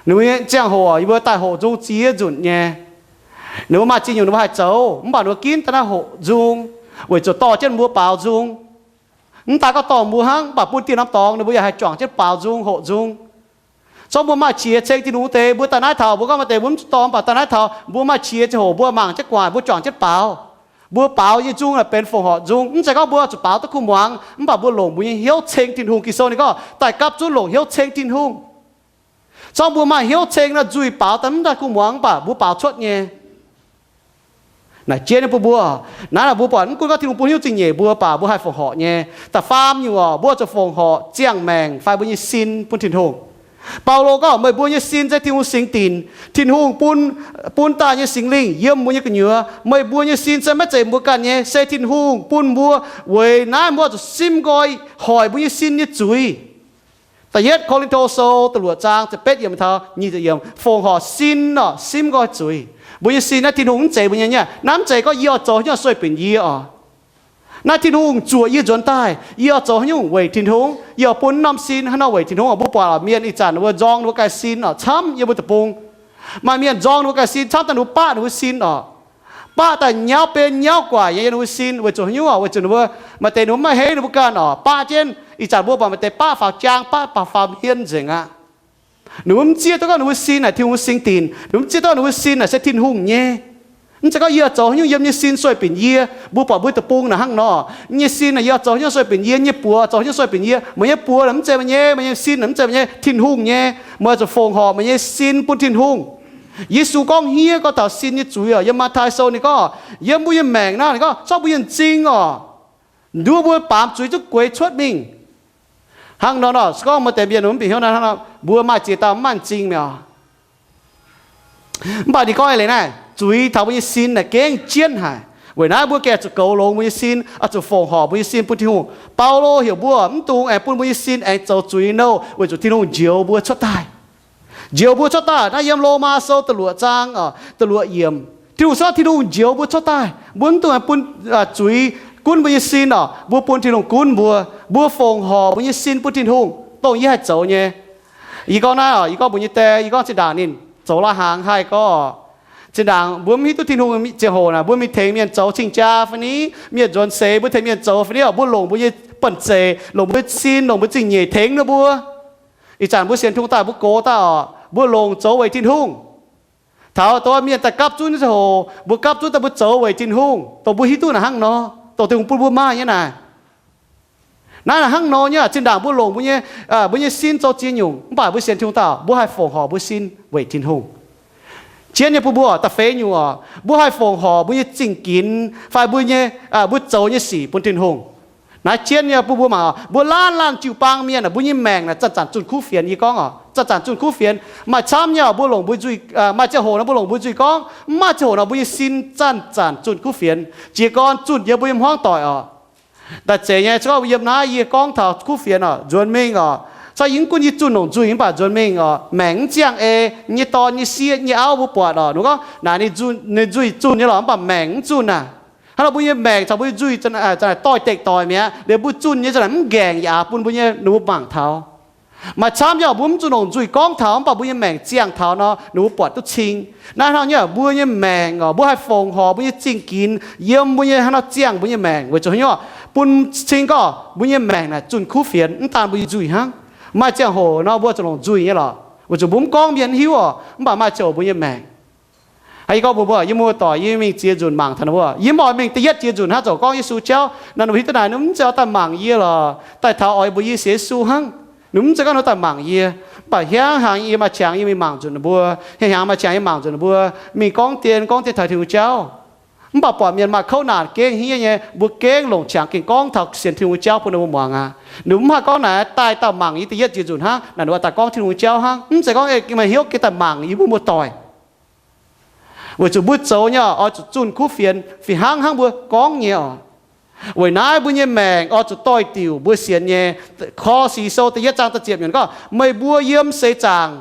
Ninh mbuo nyei ziangh hoc oc, yie mbuo daaih hoqc nzung ziex nzunc nyei. Ninh mbuo maaih zingh nyungc ninh mbuo haih zoux, mv baac ninh mbuo ginv daaih naaiv hoqc nzung, weic zuqc dorh jienv mbuo baaux nzung. Mv daaih gorngv dorh mbuo hnangv, mv baac bun dieh norm dorngx ninh mbuo yaac haih juangc jienv baaux nzung, hoqc nzung. Zorqv mbuo maaih qiex ceng Tin-Hungh deix, mbuo daaih naaiv taux, mbuo gorngv maaih deix mbuo mv zuqc dorh, mv baac daaih naaiv taux mbuo maaih qiex ziangh hoc mbuo mangc jienv gu'nguaaic, mbuo juangc jienv baaux. Mbuo baaux nyei nzung naaic benx fongc horc nzung. Mv zeiz gorngv mbuo zuqc baaux duqv kuh muangx, mv baac mbuo longc mbuo nyei hnyouv ceng Tin-Hungh. Ging-Sou ninh gorngv daaih gapv zunv longc hnyouv ceng Tin-Hungh. Zorqv mbuo maaih hnyouv ceng naaiv nzuih baaux daaih mv daaih kuh muangx, mv baac mbuo baaux cuotv nyei. Naaic jienv nyei bun mbuo. Naaiv naaic mbuo buatc mv gunv gorngv Tin-Hungh bun hnyouv zingh nyeic mbuo, mv baac mbuo haih fongc horc nyei. Da'faam nyungc oc, mbuo zuqc fongc horc ziangh maengc fai mbuo nyei sin bun Tin-Hungh. Baulo gorngv, meih mbuo nyei sin se Tin-Hungh singx dinc. Tin-Hungh bun, bun daaih nyei Singx Lingh yiem mbuo nyei gu'nyuoz. Meih mbuo nyei sin se maiv zeiz mbuo ganh nyei, se Tin-Hungh bun mbuo. Weic naaiv mbuo zuqc simv nqoi hoic mbuo nyei sin nyei zuiz. Da'yietv Ko^lin^to Sou da'luoqc zaang ziepc betv yiemc taux nyic ziepc yiemc, fongc horc sin oc, simv nqoi zuiz. Mbuo nyei sin naaiv Tin-Hungh mv zeiz mbuo nyei nyei. Naaiv mv zeiz gorngv yie oix zoux haaix nyungc sueih binc yie oc. Naaiv Tin-Hungh zuoqc yie nzuonx daaih, yie oix zoux haaix nyungc weic Tin-Hungh, yie oix bun norm sin haaix nor weic Tin-Hungh oc. Mbuo buatc mienh ih zanc ninh mbuo nzorng ninh mbuo ganh sin oc, camv yiem mbuo deic-bung. Maaih mienh nzorng ninh mbuo ganh sin camv daaih ninh mbuo baqv ninh mbuo sin oc. Baqv daaih nyauv ben nyauv guaic nyei yiem ninh mbuo sin weic zuqc haaix nyungc oc? Weic zuqc ninh mbuo maaih deix ninh mbuo mv maaih hei ninh mbuo ganh oc. Baqv jienv ih zanc mbuo buatc maaih deix baqv faaux jaang, baqv faaux hmien nzengc aqv. Ninh mbuo mv zieqv duqv gorngv ninh mbuo sin naaic Tin-Hungh singx dinc. Ninh mbuo mv zieqv duqv ninh mbuo sin naaic se Tin-Hungh nyei. Mv zeiz gorngv yie oix zoux haaix nyungc yiem nyei sin sueih binc yie. Mbuo buatc mbuo deic-bung naaic hnangv nor. Nyei sin naaic yie oix zoux haaix nyungc sueih binc yie, nyei buoz zoux haaix nyungc sueih binc yie. Meih nyei buoz naaic mv zeiz meih nyei, meih nyei sin naaic mv zeiz meih nyei, Tin-Hungh nyei. Meih oix zuqc fongc horc meih nyei sin bun Tin-Hungh. Yesu gorngv hniev gorngv taux sin nyei zuiz oc. Yiem Matv^tai Sou ninh gorngv, yiem mbuo nyei maengc naaiv ninh gorngv zorqv mbuo nyei m'zing oc, nduov mbuo baamz zuiz zungv gueix cuotv mingh. Hnangv nor nor, se gorngv maaih deix mienh mv bieqc hnyouv naaiv hnangv nor, mbuo maaih ziex dauh mv maaih m'zing mi'aqv. Mv baac ninh gorngv eix leiz naaiv, zuiz taux mbuo nyei sin naaic gengh jienv haic. Weic naaiv mbuo gengh zuqc goux longx mbuo nyei sin, oix zuqc fongc horc mbuo nyei sin bun Tin-Hungh. Baulo heuc mbuo mv dungx aengx bun mbuo nyei sin aengx zoux zuiz nouh, weic zuqc Tin-Hungh njoux mbuo cuotv daaih. Njoux mbuo cuotv daaih naaiv yiem Lomaa Sou da'luoqc zaang, da'luoqc yiemc. Tin-Hungh, se gorngv Tin-Hungh njoux mbuo cuotv daaih, mbuo mv dungx bun zuiz gunv mbuo nyei sin oc. Mbuo bun Tin-Hungh gunv mbuo, mbuo fongc horc mbuo nyei sin bun Tin-Hungh, dongh yie haih zoux nyei. Yie gorngv naaiv oc, yie gorngv mbuox yie nyei die, yie gorngv zinh ndaangc ninh zoux lai-hnaangx haih gorngv, zinh ndaangc mbuo mv hiuv duqv Tin-Hungh nyei ziangh hoc naaic, mbuo mingh tengx mienh zoux cing-jaa fai ni, mienh nzuonx seix mbuo tengx mienh zoux fai ni oc, mbuo longc mbuo nyei banh zeic, longc mbuo nyei sin, longc mbuo zingh nyeic tengx ninh mbuo. Ih zanc mbuo sienx Tin-Hungh daaih, mbuo gox daaih oc, mbuo longc zoux weic Tin-Hungh. Taux dongh mienh daaih gapv zunv nyei ziangh hoc, mbuo gapv zunv daaih mbuo zoux weic Tin-Hungh, dongh mbuo hiuv duqv naaic hnangv nor, dongh Tin-Hungh bun mbuo maaih nyei naaic. Naaiv naaic hnangv nor nyei, zinh ndaangc mbuo longc mbuo nyei, mbuo nyei sin zoux ziex nyungc, mv baac mbuo sienx Tin-Hungh dauh, mbuo haih fongc horc mbuo sin weic Tin-Hungh. Jienv nyei bun mbuo da'feix nyungc oc, mbuo haih fongc horc mbuo nyei zingh ginx fai mbuo nyei, mbuo zoux nyei sic bun Tin-Hungh. Naaiv jienv nyei bun mbuo mangc oc, mbuo laanh laanh jiu-baang mienh aah, mbuo nyei maengc naaic zanc-zanc zunh kuv fienx. Yie gorngv oc, zanc-zanc zunh kuv fienx. Maaih camv nyei oc, mbuo longc mbuo nzuih, maaih ziangh hoc nor mbuo longc mbuo nzuih gorngv, mv maaih ziangh hoc nor mbuo nyei sin zanc-zanc zunh kuv fienx. Jiez gorn zunh yiem mbuo nyei hmuangv doic oc. Daaih zeiz nyei, se gorngv yiem naaiv yie gorngv taux kuv fienx oc, nzuonx mingh oc, se yie mv gunv yie zunh longc nzuih mv baac nzuonx mingh oc, maengc mv ziangh ei, nyei dorn nyei sieqv nyei auv mbuo buatc oc, ninh gorngv naaic ninh nzuih zunh nyei lorqc mv baac maengc mv zunh aac. Hnangv nor mbuo nyei maengc caux mbuo nyei nzuih za'naaic doix-dekc doic mi'aqv. Liuz mbuo zunh nyei za'naaic mv nqaengc yaac bun mbuo nyei, ninh mbuo mangc taux. Maaih camv nyei oc, mbuo mv zunh longc nzuih gorngv taux mv baac mbuo nyei maengc ziangh taux nor, ninh mbuo buatc duqv cing. Naaiv hnangv nyei, mbuo nyei maengc oc, mbuo haih fongc horc mbuo nyei zingh ginx yiem mbuo nyei hnangv nor ziangh mbuo nyei maengc weic zuqc haaix nyungc oc, bun cing gorngv mbuo nyei maengc naaic zunh kuv fienx, mv daan mbuo nyei nzuih hnangv. Maaih ziangh hoc nor mbuo zuqc longc nzuih nyei lorqc, weic zuqc mbuo mv gorngv mienh hiuv oc, mv baac maaih ziangh hoc mbuo nyei maengc. Haiz yie gorngv mbuox mbuo, yie muoz-doic, yie mingh ziex nzunc mangc taux ninh mbuo, yie mv oix mingh da'yietv ziex nzunc hnangv, zoux gorngv Yesu jauv naaic, ninh mbuo hiuv duqv naaic, ninh mv zeiz oix daaih mangc yie lorqc. Daaih taux oix mbuox yie sienx Yesu hnangv, ninh mv zeiz gorngv ninh daaih mangc yie. Mv baac hiuv haic yie maaih qangx yie mingh mangc nzunc ninh mbuo, hiuv haic maaih qangx yie mangc nzunc ninh mbuo mingh gorngv dien gorngv dien taux Tin-Hungh jauv. Mv baac buatc mienh maaih kouv naanc gengh hniev nyei, mbuo gengh longc qangx gengh gorngv taux sienx Tin-Hungh jauv bun ninh mbuo muangx aqv. Ninh mv haih gorngv naaic daaih dauh mangc yie da'yietv ziex nzunc hnangv, naaic ninh oix daaih gorngv Tin-Hungh jauv hnangv. Mv zeiz gorngv meih hnyouv gengh daaih mangc yie mbuo muoz-doic. Weic zuqc mbuo zoux nyei oix zuqc zunh kuv fienx fih hnangv hnangv mbuo gorngv nyei oc. Weic naaiv mbuo nyei maengc oix zuqc doix-diuc mbuo sienx nyei. Ko^lo^si Sou da'yietv zaang da'ziepc yiemc gorngv, meih mbuo yiem seix zaangc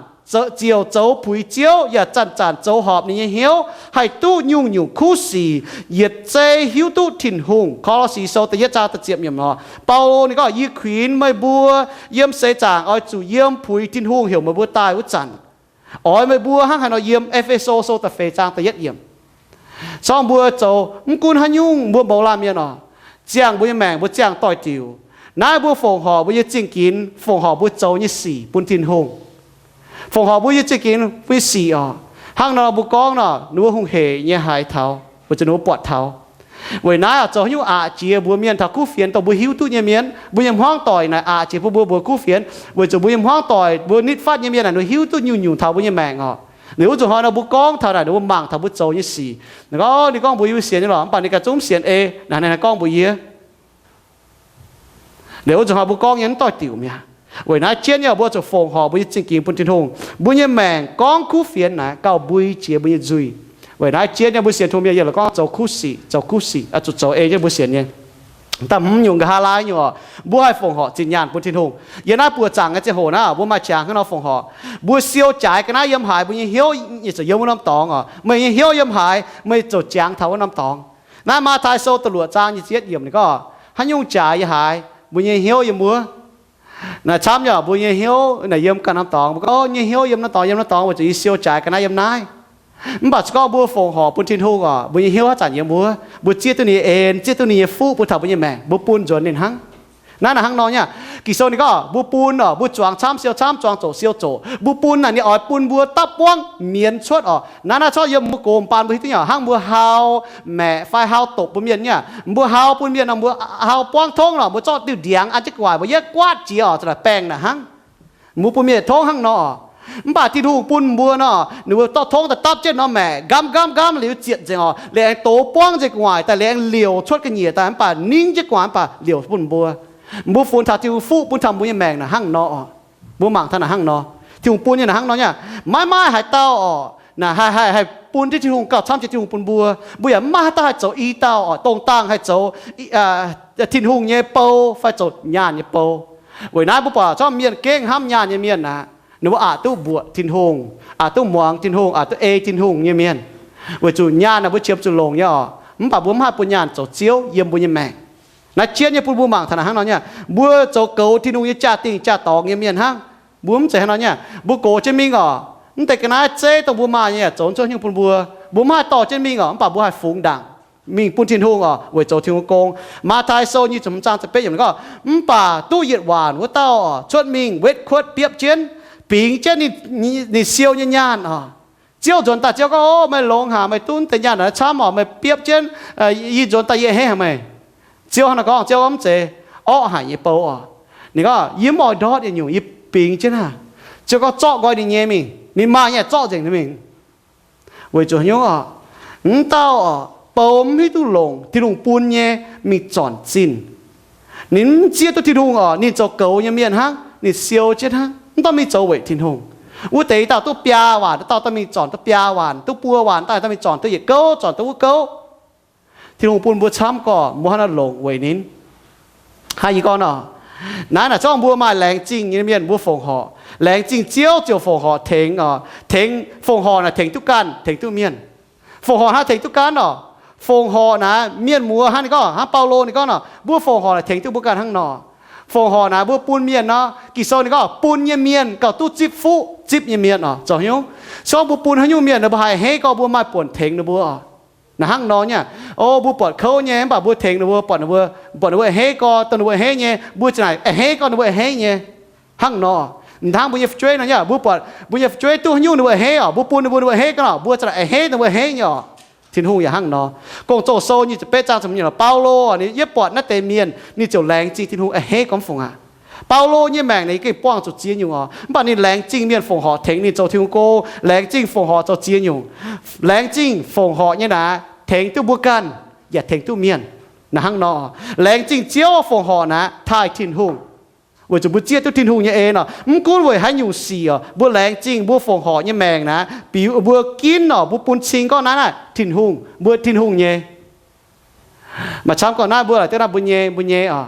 ziouc zoux puix Ziouv yaac zanc-zanc zoux horpc ninh nyei hnyouv, haih duqv nyungc-nyungc kuv sic, yietc zei hiuv duqv Tin-Hungh. Ko^lo^si Sou da'yietv zaang da'ziepc yiemc oc. Baulo ninh gorngv, yie kuinx meih mbuo yiem seix zaangc oix zuqc yiem puix Tin-Hungh heuc meih mbuo daaih wuov zanc. Oix meih mbuo hnangv haaix nor yiem. E^fe^so Sou da'feix zaang da'yietv yiemc. Sorng mbuo zoux mv gunv haaix nyungc mbuo mouz laanh mienh oc, ziangh mbuo nyei maengc mbuo ziangh doix-diuc. Naaiv mbuo fongc horc mbuo nyei zingh ginx, fongc horc mbuo zoux nyei sic bun Tin-Hungh. Fongc horc mbuo nyei zingh ginx mbuo nyei sic oc. Hnangv nor mbuo gorngv nor, ninh mbuo hungh hec nyei haiz taux, weic zuqc ninh mbuo buatc taux. Weic naaiv oix zoux haaix nyungc aqc jiex mbuox mienh taux kuv fienx dongh mbuo hiuv duqv nyei mienh, mbuo nyei hmuangv doic naaic aqc jiex bun mbuo mbuox kuv fienx, weic zuqc mbuo nyei hmuangv doic mbuo nitv fatv nyei mienh naaic ninh hiuv duqv nyungc-nyungc taux mbuo nyei maengc oc. Ninh wuov zuqc hnoi nor mbuo gorngv taux naaic ninh mbuo mangc taux mbuo zoux nyei sic. Ninh gorngv, ninh gorngv mbuox yie mbuo sienx nyei lorqc, mv baac ninh ganh zungv mv sienx ei. Naaic ninh gorngv mbuox yie, liuz wuov zuqc hnoi mbuo gorngv nyei mv doix-diuc mi'aqv. Weic naaiv jienv nyei oc, mbuo zuqc fongc horc mbuo nyei zingh ginx bun Tin-Hungh. Mbuo nyei maengc gorngv kuv fienx naaic gauh mbui jiex mbuo nyei nzuih. Weic naaiv jienv nyei mbuo sienx Tin-Hungh mienh yietc la'gorngv zoux kuv sic, zoux kuv sic, oix zuqc zoux ei jienv mbuo sienx nyei. Da'hmz nyungc nqa'haav laai nyungc oc, mbuo haih fongc horc zinh nyaanh bun Tin-Hungh. Yiem naaiv buoz-zaangc nyei ziangh hoc naaiv, mbuo maaih qangx hnangv nor fongc horc. Mbuo siou jaaix ga'naaiv yiem haaix, mbuo nyei hnyouv ziouc yiem wuov norm dorngx oc. Meih nyei hnyouv yiem haaix, meih ziouc jangx taux wuov norm dorngx. Naaiv Matv^tai Sou da'luoqc zaang nyic ziepc yietv yiemc ninh gorngv, haaix nyungc jaaix yiem haaix, mbuo nyei hnyouv yiem wuov. Naaic camv nyei, mbuo nyei hnyouv naaic yiem ganh norm dorngx. Mbuo gorngv nyei hnyouv yiem norm dorngx, yiem norm dorngx weic zuqc yie siou jaaix ga'naaiv yiem naaiv. Mv baac se gorngv mbuo fongc horc bun Tin-Hungh oc, mbuo nyei hnyouv haaix zanc yiem wuov, mbuo zieqv duqv ninh nyei en, zieqv duqv ninh nyei fuqv bun taux mbuo nyei maengc, mbuo bun nzuonx ninh hnangv. Naaiv naaic hnangv nor nyei. Ging-Sou ninh gorngv mbuo bun oc, mbuo zuangx camv siou camv, zuangx zoqc siou zoqc. Mbuo bun naaic ninh oix bun mbuo dapv buangv mienz cuotv oc. Naaiv naaiv corc yiem mbuo gox mv baan mbuo hiuv duqv nyei, hnangv mbuo hau maeqc fai hau dopc bun mienh nyei. Mbuo hau bun mienh nor, mbuo hau buangv tongv nor, mbuo zorqv diuh ndiangx an jienv gu'nguaaic, mbuo yietv guaatv jiex oc, za'naaic baengh naaic hnangv. Mbuo bun mienh tongv hnangv nor oc. Mv baac Tin-Hungh bun mbuo nor, ninh mbuo zorqv tongv daaih dapv jienv norm maeqc, nqamv nqamv nqamv liuz zietc nzengc oc, laengz dox buangv nzengc gu'nguaaic daaih, laengz liouc cuotv ga'nyiec daaih, mv baac ningv jienv gu'nguaaic mv baac liouc bun mbuo. Mbuo funx taux Tin-Hungh fuqv bun taux mbuo nyei maengc naaic hnangv nor oc. Mbuo mangc taux naaic hnangv nor nyei. Tin-Hungh bun nyei naaic hnangv nor nyei. Maiv maaih haaix dauh oc, naaic haih, haih, haih bun jienv Tin-Hungh gauh camv jiex Tin-Hungh bun mbuo. Mbuo yaac mv maaih haaix dauh haih zoux i dauh oc, dongh dangh haih zoux Tin-Hungh nyei bou fai zoux nyaanh nyei bou. Weic naaiv mbuo buatc zorqv mienh gengh hnamv nyaanh nyei mienh aqv, ninh mbuo aqc duqv mbuoqc Tin-Hungh, aqc duqv muangx Tin-Hungh, aqc duqv ei Tin-Hungh nyei mienh. Weic zuqc nyaanh naaic mbuo qiemx zuqc longc nyei oc, mv baac mbuo mv haih bun nyaanh zoux ziouv yiem mbuo nyei maengc. Naaiv jienv nyei bun mbuo mangc taux naaic hnangv nor nyei. Mbuo zoux goux Tin-Hungh nyei jaa-dingh jaa-dorngx nyei mienh hnangv. Mbuo mv zeiz hnangv nor nyei. Mbuo gox jienv mingh oc, mv deix ga'naaiv zeiv dongh mbuo maaih nyei yaac zoux cuotv hnyouv bun mbuo. Mbuo mv haih dorh jienv mingh oc, mv baac mbuo haih fungx ndaangc mingh bun Tin-Hungh oc, weic zoux Tin-Hungh gong. Matv^tai Sou nyic ziepc hmz zaang ziepc betv yiemc gorngv, mv baac duqv yietc waanc wuov dauh oc, cuotv mingh wetv kuotv biopv jienv, bingx jienv ninh siou nyei nyaanh oc. Ziouv nzuonx daaih, Ziouv gorngv, O, meih longx haic, meih duqv deix nyaanh naaiv camv oc, meih biopv jienv, yie nzuonx daaih yie a'hneiv haic meih. Ziouv hnangv naaiv gorngv, Ziouv gorngv, Mv zeiz, orqv haic nyei bou oc. Ninh gorngv, Yie mv oix ndortv yietc nyungc, yie bingx jienv aqv. Ziouv gorngv, Zorqv nqoi ninh nyei mingh. Ninh maaih nyei, zorqv nzengc ninh mingh. Weic zuqc haaix nyungc oc? Mv dauh oc, bou mv hiuv duqv longc Tin-Hungh bun nyei mingh zornc zinh. Ninh mv zieqv duqv Tin-Hungh oc, ninh zoux goux nyei mienh hnangv, ninh siou jienv hnangv, mv dorh mingh zoux weic Tin-Hungh. Wuov deix dauh duqv biaa waanc, dauh dorh mingh zornc duqv biaa waanc, duqv buo waanc, dauh dorh mingh zornc duqv yietc gouv, zornc duqv wuov gouv. Tin-Hungh bun mbuo camv gorqv, mbuo hnangv naaiv longc weic ninh. Hnangv yie gorngv nor, naaiv naaic zorngv mbuo maaih laengz zingh nyei mienh mbuo fongc horc. Laengz zingh Ziouv ziouc fongc horc tengx oc. Tengx, fongc horc naaic tengx duqv ganh, tengx duqv mienh. Fongc horc hnangv tengx duqv ganh oc. Fongc horc naaic mienh muoz hnangv ninh gorngv, hnangv Baulo ninh gorngv nor, mbuo fongc horc naaic tengx duqv mbuo ganh hnangv nor. Fongc horc naaic mbuo bun mienh nor, Ging-Sou ninh gorngv bun nyei mienh gauh duqv zipv fuqv, zipv nyei mienh oc, zoux hnyouv. Se gorngv mbuo bun haaix nyungc mienh, ninh mbuo haih a'hneiv gorx, mbuo maaih buonc tengx ninh mbuo oc. Naaic hnangv nor nyei, o, mbuo buatc kouv nyei, mv baac mbuo tengx ninh mbuo, buatc ninh mbuo, buatc ninh mbuo a'hneiv gorx, dongh ninh mbuo a'hneiv nyei, mbuo za'naaic a'hneiv gorx ninh mbuo a'hneiv nyei. Hnangv nor, m'hnangv mbuo nyei fu'jueiv nor nyei, mbuo buatc mbuo nyei fu'jueiv duqv haaix nyungc ninh mbuo a'hneiv oc, mbuo bun ninh mbuo, ninh mbuo a'hneiv gorx nor, mbuo za'naaic a'hneiv ninh mbuo a'hneiv nyei oc. Tin-Hungh yaac hnangv nor. Gong-Zoh Sou nyic ziepc betv zaang ziepc nyeic, Baulo ninh yiem buatc naaiv deix mienh, ninh ziouc laengz zingh Tin-Hungh a'hneiv gorx mv fungc aqv. Baulo nyei maengc naaic gengh buangh zuqc ziex nyungc oc, mv baac ninh laengz zingh mienh fongc horc tengx ninh zoux Tin-Hungh go, laengz zingh fongc horc zoux ziex nyungc. Laengz zingh fongc horc nyei naaic, tengx duqv mbuo ganh, yaac tengx duqv mienh. Naaic hnangv nor, laengz zingh Ziouv fongc horc naaic taaih Tin-Hungh, weic zuqc mbuo zieqv duqv Tin-Hungh nyei en oc. Mv gunv weic haaix nyungc sic oc, mbuo laengz zingh mbuo fongc horc nyei maengc naaic, biux mbuo ginv oc, mbuo bun cing gorngv naaiv naaic Tin-Hungh, mbuo Tin-Hungh nyei. Maaih camv gorngv naaiv mbuo laaix deix naaiv mbuo nyei, mbuo nyei oc.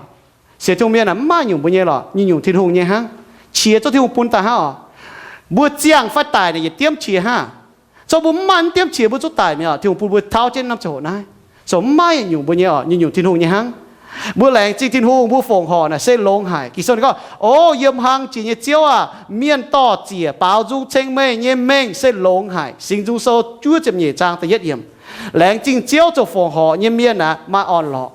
Sienx Tin-Hungh mienh aah, mv maaih nyungc mbuo nyei lorqc, nyungc-nyungc Tin-Hungh nyei hnangv. Qiex zungv Tin-Hungh bun daaih hnangv oc. Mbuo ziangh fai daic naaic yietc diemv qiex hnangv. Zorqv mbuo mv maaih mv diemv qiex mbuo zungv daic mi'aqv. Tin-Hungh bun mbuo tauv jienv norm ziangh hoc naaiv, zoux mv maaih nyungc mbuo nyei oc, nyungc-nyungc Tin-Hungh nyei hnangv. Mbuo laengz zingh Tin-Hungh, mbuo fongc horc naaic se longx haic. Ging-Sou ninh gorngv, O yiem hlang jiex nyei Ziouv aah! Mienh dor-ziec baaux nzung ceng meih nyei mengh se longx haic. Singx Nzung Sou juov ziepc nyeic zaang da'yietv yiemc. Laengz zingh Ziouv zoux fongc horc nyei mienh aah, maaih orn-lorqc.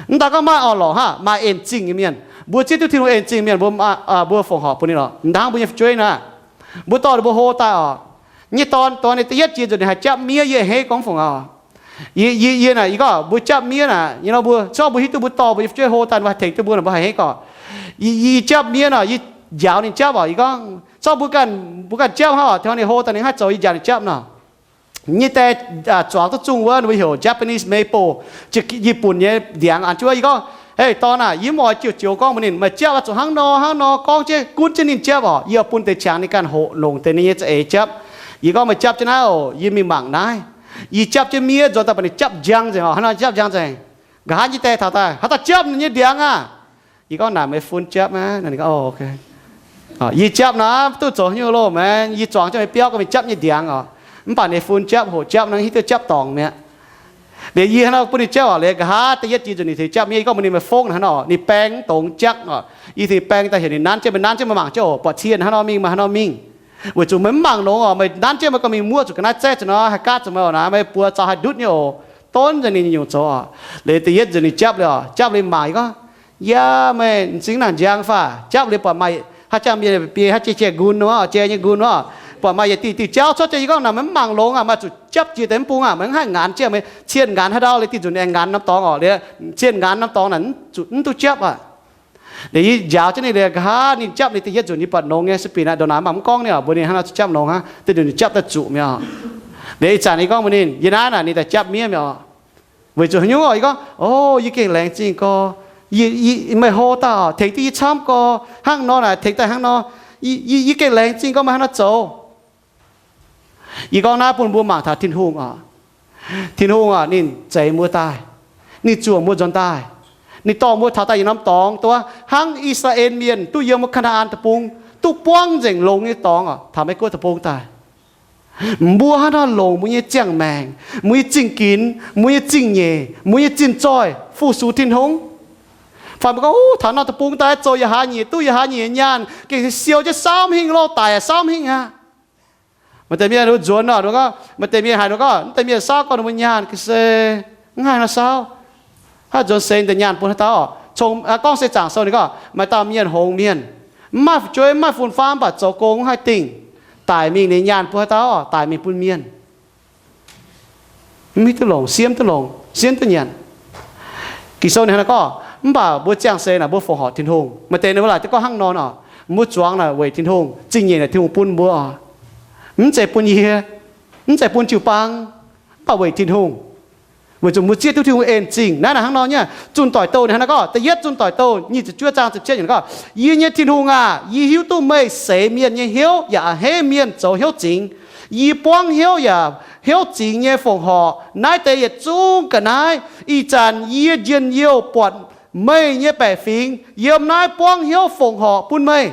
Mv daan gorngv maaih orn-lorqc hnangv, maaih en-zingh nyei mienh. Mbuo zieqv duqv Tin-Hungh en-zingh mienh, mbuo, mbuo fongc horc bun ninh lorqc. Mv daan hnangv mbuo nyei fu'jueiv naaic, mbuo dorh ninh mbuo hlo daaih oc. Nyei dorn, dorn ninh da'yietv jiex nzunc ninh haih japv miev, yie a'hneiv gorngv fungc oc. Yie, yie, yie naaic, yie gorngv mbuo japv miev naaic, yie nor mbuo, se gorngv mbuo hiuv duqv mbuo dorh mbuo nyei fu'jueiv hlo daaih, mbuo haih tengx duqv mbuo, mbuo haih a'hneiv gorx. Yie, yie japv miev nor, yie njaaux ninh japv oc. Yie gorngv, se gorngv mbuo ganh, mbuo ganh japv hnangv oc, tengx ninh hlo daaih ninh haih zoux, yie njaaux ninh japv nor. Nyei deix, aa, zuangx duqv zungh wuov, ninh mbuo heuc Japanese maple, Yietc Bun nyei ndiangx an jienv wuov. Yie gorngv, Hei dorn aah, yie mv oix joux-joux gorngv mbuox ninh, meih japv oix zuqc hnangv nor hnangv nor gorngv jienv, gunv jienv ninh japv oc. Yie oix bun deix qangx ninh ganh hoqc longc deix ninh nyei za'eix japv. Yie gorngv meih japv jienv naaiv oc, yie mingh mangc naaiv. Yie japv jienv miev nzuonx daaih, baac ninh japv njang nzengc oc, hnangv nor japv njang nzengc. Nqa'haav nyei deix taux daaih, Haaix dauh japv ninh nyei ndiangx aah? Yie gorngv, Naaic meih fun japv aqv. Ninh gorngv, O, yie japv naaic, mv duqv zoux haaix nyungc loh, maengx yie zuangx jienv meih biauv gorngv mingh japv nyei ndiangx oc. Mv baac ninh fun japv, hoqc japv nor, hiuv duqv japv dorngc mi'aqv. Liuz yie hnangv nor bun ninh japv oc. Liuz nqa'haav da'yietv jiex nzunc ninh tengx japv miev, yie gorngv mbuox ninh, meih fongv hnangv nor, ninh baeng mv dongz jaqv oc. Yie tengx baeng daaih heuc ninh nanv jienv, meih nanv jienv meih mangc jienv oc, buatc cien hnangv nor mingh, meih hnangv nor mingh. Weic zuqc meih mv mangc longx oc, meih nanv jienv meih gorngv mingh muoqv zuqc ga'naaiv zaeqv zuqc nor, haih gaatv zuqc meih oc, naaic meih buoz zaux haih ndutv nyei oc. Donv nzengc ninh nyungc zoux oc. Liuz da'yietv nzunc ninh japv liuz oc, japv liuz mangc, yie gorngv, Yaac meih m'zing nangc njang faah? Japv liuz buatc maaih haaix jangx mienh biei haaix jai-jai nqun nor, jai nyei nqun nor, buatc maaih yietc diuh diuh jauv cuotv jienv. Yie gorngv, Naaic meih mv mangc longx aac, maaih zuqc japv jiex deix mv bung aac, meih mv haih nganx jienv meih cien nganx haaix ndau. Liuz diuh nzunc aengx nganx norm dorngx oc. Liuz cien nganx norm dorngx naaic, mv zuqc, mv duqv japv aac. Liuz yie njaaux jienv ninh liuz nqa'haav ninh japv ninh da'yietv nzunc, yie buatc longx nyei, se bieqc naaic ndongc naaic mv baac mv gorngv ninh oc, mbuox ninh hnangv nor zuqc japv longx hnangv, deix nzunc ninh japv daaih zuqc mi'aqv oc. Liuz ih zanc yie gorngv mbuox ninh, yie naaiv naaic ninh daaih japv miev mi'aqv oc. Weic zuqc haaix nyungc oc? Yie gorngv, O, yie gengh laengz zingh gorx. Yie, yie, meih hlo daaih oc, tengx duqv yie camv gorx. Hnangv nor naaic tengx daaih hnangv nor. Yie, yie, yie gengh laengz zingh gorx meih hnangv nor zoux. Yie gorngv naaiv bun mbuo mangc taux Tin-Hungh oc. Tin-Hungh oc, ninh zeix mbuo daaih. Ninh zuoqc mbuo nzuonx daaih. Ninh dorh mbuo taux daaih yietc norm dorngx, duqv hnangv I^saa^laa^en Mienh duqv yiem wuov Kaa^naa^an Deic-Bung, duqv buangv nzengc longx nyei dorngx oc, taux Meiv-Guoqv deic-bung daaih. Mbuo hnangv nor longc mbuo nyei ziangh maengc, mbuo nyei zingh ginx, mbuo nyei zingh nyeic, mbuo nyei zinh zoih fu-sux Tin-Hungh. Fai mbuo gorngv, Uv, taux norm deic-bung daaih zoux yaac haaix nyungc, duqv yaac haaix nyungc nyaanh, gengh siou jienv saauv mv hingh, loz-daic saauv mv hingh aqv. Maaih deix mienh nzuonx nor, maaih deix mienh haiz nor gorngv, maaih deix mienh saauv gorngv ninh mbuo nyaanh ga'sie mv haih nor saauv. Haaix nzuonx seix deix nyaanh bun haaix dauh? Gorngv se zaangc sou ninh gorngv maaih dauh mienh hngongx mienh, Mv maaih fu'jueiv, mv maaih fun-faqv, mv baac zoux gong mv haih dingh, daic mingh ninh nyaanh bun haaix dauh? Daic mingh bun mienh. Mv hiuv duqv longc, siemv duqv longc, siemv duqv nyanc. Ging-Sou ninh hnangv naaiv gorngv, mv baac mbuo ziangh seix naaic mbuo fongc horc Tin-Hungh. Maaih deix ninh mbuo laaic duqv gorngv hnangv nor nor, mbuo zuangx naaic weic Tin-Hungh, zingh nyeic naaic Tin-Hungh bun mbuo oc. Mv zeiz bun yie, mv zeiz bun jiu-baang, mv baac weic Tin-Hungh. Weic zuqc mbuo zieqv duqv Tin-Hungh en zingh. Naaiv naaic hnangv nor nyei, Zunh Doic Douh ninh hnangv naaiv gorngv, da'yietv Zunh Doic Douh nyic ziepc juov zaang ziepc cietv yiemc gorngv, Yie nyei Tin-Hungh aah! Yie hiuv duqv meih seix mienh nyei hnyouv yaac a'hneiv mienh zoux hnyouv zingx. Yie buangv hnyouv yaac hnyouv zingx nyei fongc horc naaiv deix yietc zungv ga'naaiv. Ih zanc yie njien-youh buatc meih nyei baeqc fingx yiem naaiv buangv hnyouv fongc horc bun meih.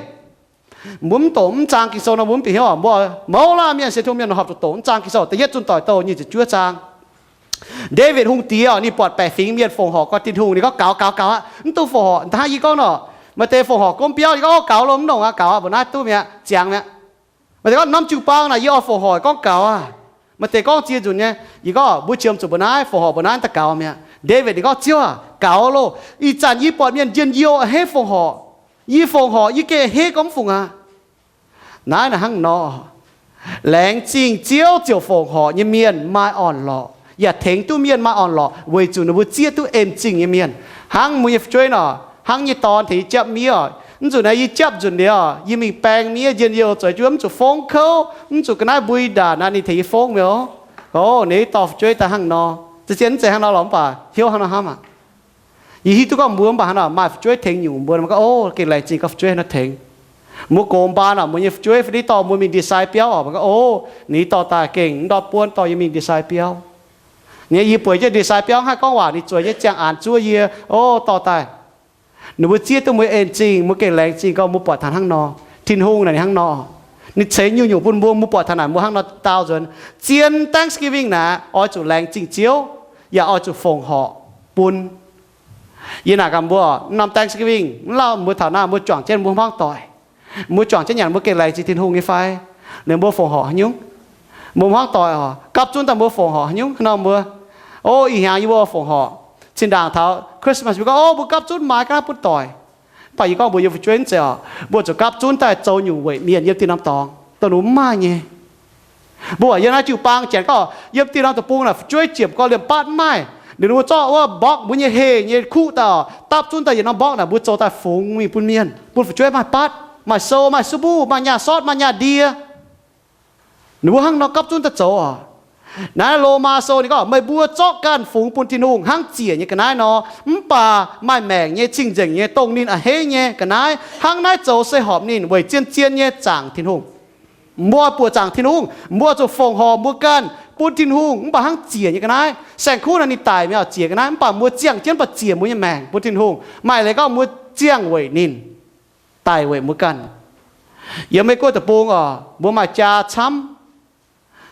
Mbuo mv doqc mv zaang Ging-Sou nor mbuo mv bieqc hnyouv oc. Mbuo mouz laanh mienh, sienx Tin-Hungh mienh horpc zuqc doqc mv zaang Ging-Sou. Da'yietv Zunh Doic Douh nyic ziepc juov zaang. Ndaawitv Hungh Diex oc, ninh buatc baeqc fingx mienh fongc horc gorngv, Tin-Hungh, ninh gorngv, Gaux, gaux, gaux aqv. Mv dungx fongc horc. Hnangv yie gorngv nor, maaih deix fongc horc gomv biauv, yie gorngv, Gaux loh, mv longc aqv, gaux aqv, mbuo naaiv duqv mi'aqv, ziangx mi'aqv. Maaih deix gorngv, Norm jiu-baang naaic yie oix fongc horc, gorngv gaux aqv. Maaih deix gorngv ziex nzunc nyei, yie gorngv mbuo qiemx zuqc mbuo naaiv fongc horc, mbuo naaiv daaih gaux mi'aqv. Ndaawitv ninh gorngv, Ziouv aac, gaux loh. Ih zanc yie buatc mienh njien-youh a'hneiv fongc horc. Yie fongc horc yie gengh a'hneiv gorngv mv fungc aqv. Naaiv naaic hnangv nor, laengz zingh Ziouv ziouc fongc horc nyei mienh maaih orn-lorqc, yaac tengx duqv mienh maaih orn-lorqc weic zuqc ninh mbuo zieqv duqv en zingh nyei mienh. Hnangv mbuo nyei fu'jueiv nor, hnangv nyei dorn tengx yie japv miev oc. Mv nzunc naaiv yie japv nzunc liuz, yie mingh baeng miev njien-youh zueiz jienv mv zuqc fongv kouv, mv zuqc ga'naaiv mbui ndaanc naaiv, ninh tengx yie fongv mi'aqv oc. Ninh dorh fu'jueiv daaih hnangv nor, zien mv zeiz hnangv nor lorqc, mv baac hnyouv hnangv nor hnamv aqv. Yie hiuv duqv gorngv mbuo mv baac hnangv nor maaih fu'jueiv tengx nyungc mbuo, mbuo gorngv, O, gengh laengz zingh gorngv fu'jueiv hnangv nor tengx. Mbuo gox mbaan oc, mbuo nyei fu'jueiv fai ni dorh mbuo mingh ndie-sai biauv oc, mbuo gorngv, O, ninh dorh daaih gengh mv ndortv buonv dorh yie mingh ndie-sai biauv. Ninh, yie bueix jienv ndie-sai biauv haih gorngv waac, ninh zueiz jienv ziangh aanx zuov yie, O, dorh daaih. Ninh mbuo zieqv duqv mbuo en zingh, mbuo gengh laengz zingh gorngv mbuo buatc taux hnangv nor. Tin-Hungh naaic ninh hnangv nor, ninh ceix nyungc-nyungc bun mbuo, mbuo buatc taux naaic mbuo hnangv nor daauh nzuonx. Zien Thanksgiving naaic oix zuqc laengz zingh Ziouv, yaac oix zuqc fongc horc bun. Yie naaic gaax mbuo, norm Thanksgiving mv lauh mbuo taux naaiv mbuo juangc jienv mbuo hmuangv doic, mbuo juangc jienv nyanc mbuo gengh laengz zingh Tin-Hungh nyei fai? Liuz mbuo fongc horc haaix nyungc? Mbuo hmuangv doic oc, gapv zunv daaih mbuo fongc horc haaix nyungc? Hnangv nor mbuo, O, ih hnyangx yie mbuo fongc horc. Cin-ndaangc taux Christmas mbuo gorngv, O, mbuo gapv zunv maaiz ga'naaiv bun doic. Mv baac yie gorngv mbuox yie fu'jueiv, Zeiz oc, mbuo zuqc gapv zunv daaih zoux nyungc weic mienh yiem dieh norm dorngx, dongh ninh mbuo mv maaih nyei. Mbuo yiem naaiv jiu-baang janx gorngv yiem dieh norm deic-bung naaic fu'jueiv ziepc gorx liemh batv mv maaih. Liuz ninh mbuo zorqv wuov mborqv mbuo nyei heh nyei kuqv daaih oc, dapv zunv daaih yietc norm mborqv naaic mbuo zoux daaih fungx mingh bun mienh, bun fu'jueiv maaih batv, maaih sou, maaih suv mbuv, maaih nyaah sortv, maaih nyaah ndie. Ninh mbuo hnangv nor gapv zunv daaih zoux oc. Naaiv Lomaa Sou ninh gorngv, Meih mbuo zorqv ganh fungx bun Tin-Hungh hnangv ziec nyei ga'naaiv nor, mv baac maaih maengc nyei, cing-nzengc nyei, dongh ninh a'hneiv nyei ga'naaiv hnangv naaiv zoux se horpc ninh weic zien-zien nyei zaangc Tin-Hungh. Mbuo buoqc zaangc Tin-Hungh, mbuo zuqc fongc horc mbuo ganh bun Tin-Hungh, mv baac hnangv ziec nyei ga'naaiv. Saeng-kuv naaic ninh daic mi'aqv, ziec ga'naaiv, mv baac mbuo ziangh jienv baac ziec mbuo nyei maengc bun Tin-Hungh. Maaih leiz gorngv mbuo ziangh weic ninh, daic weic mbuo ganh. Yiem Mei-Guoqv deic-bung oc, mbuo maaih jaa camv.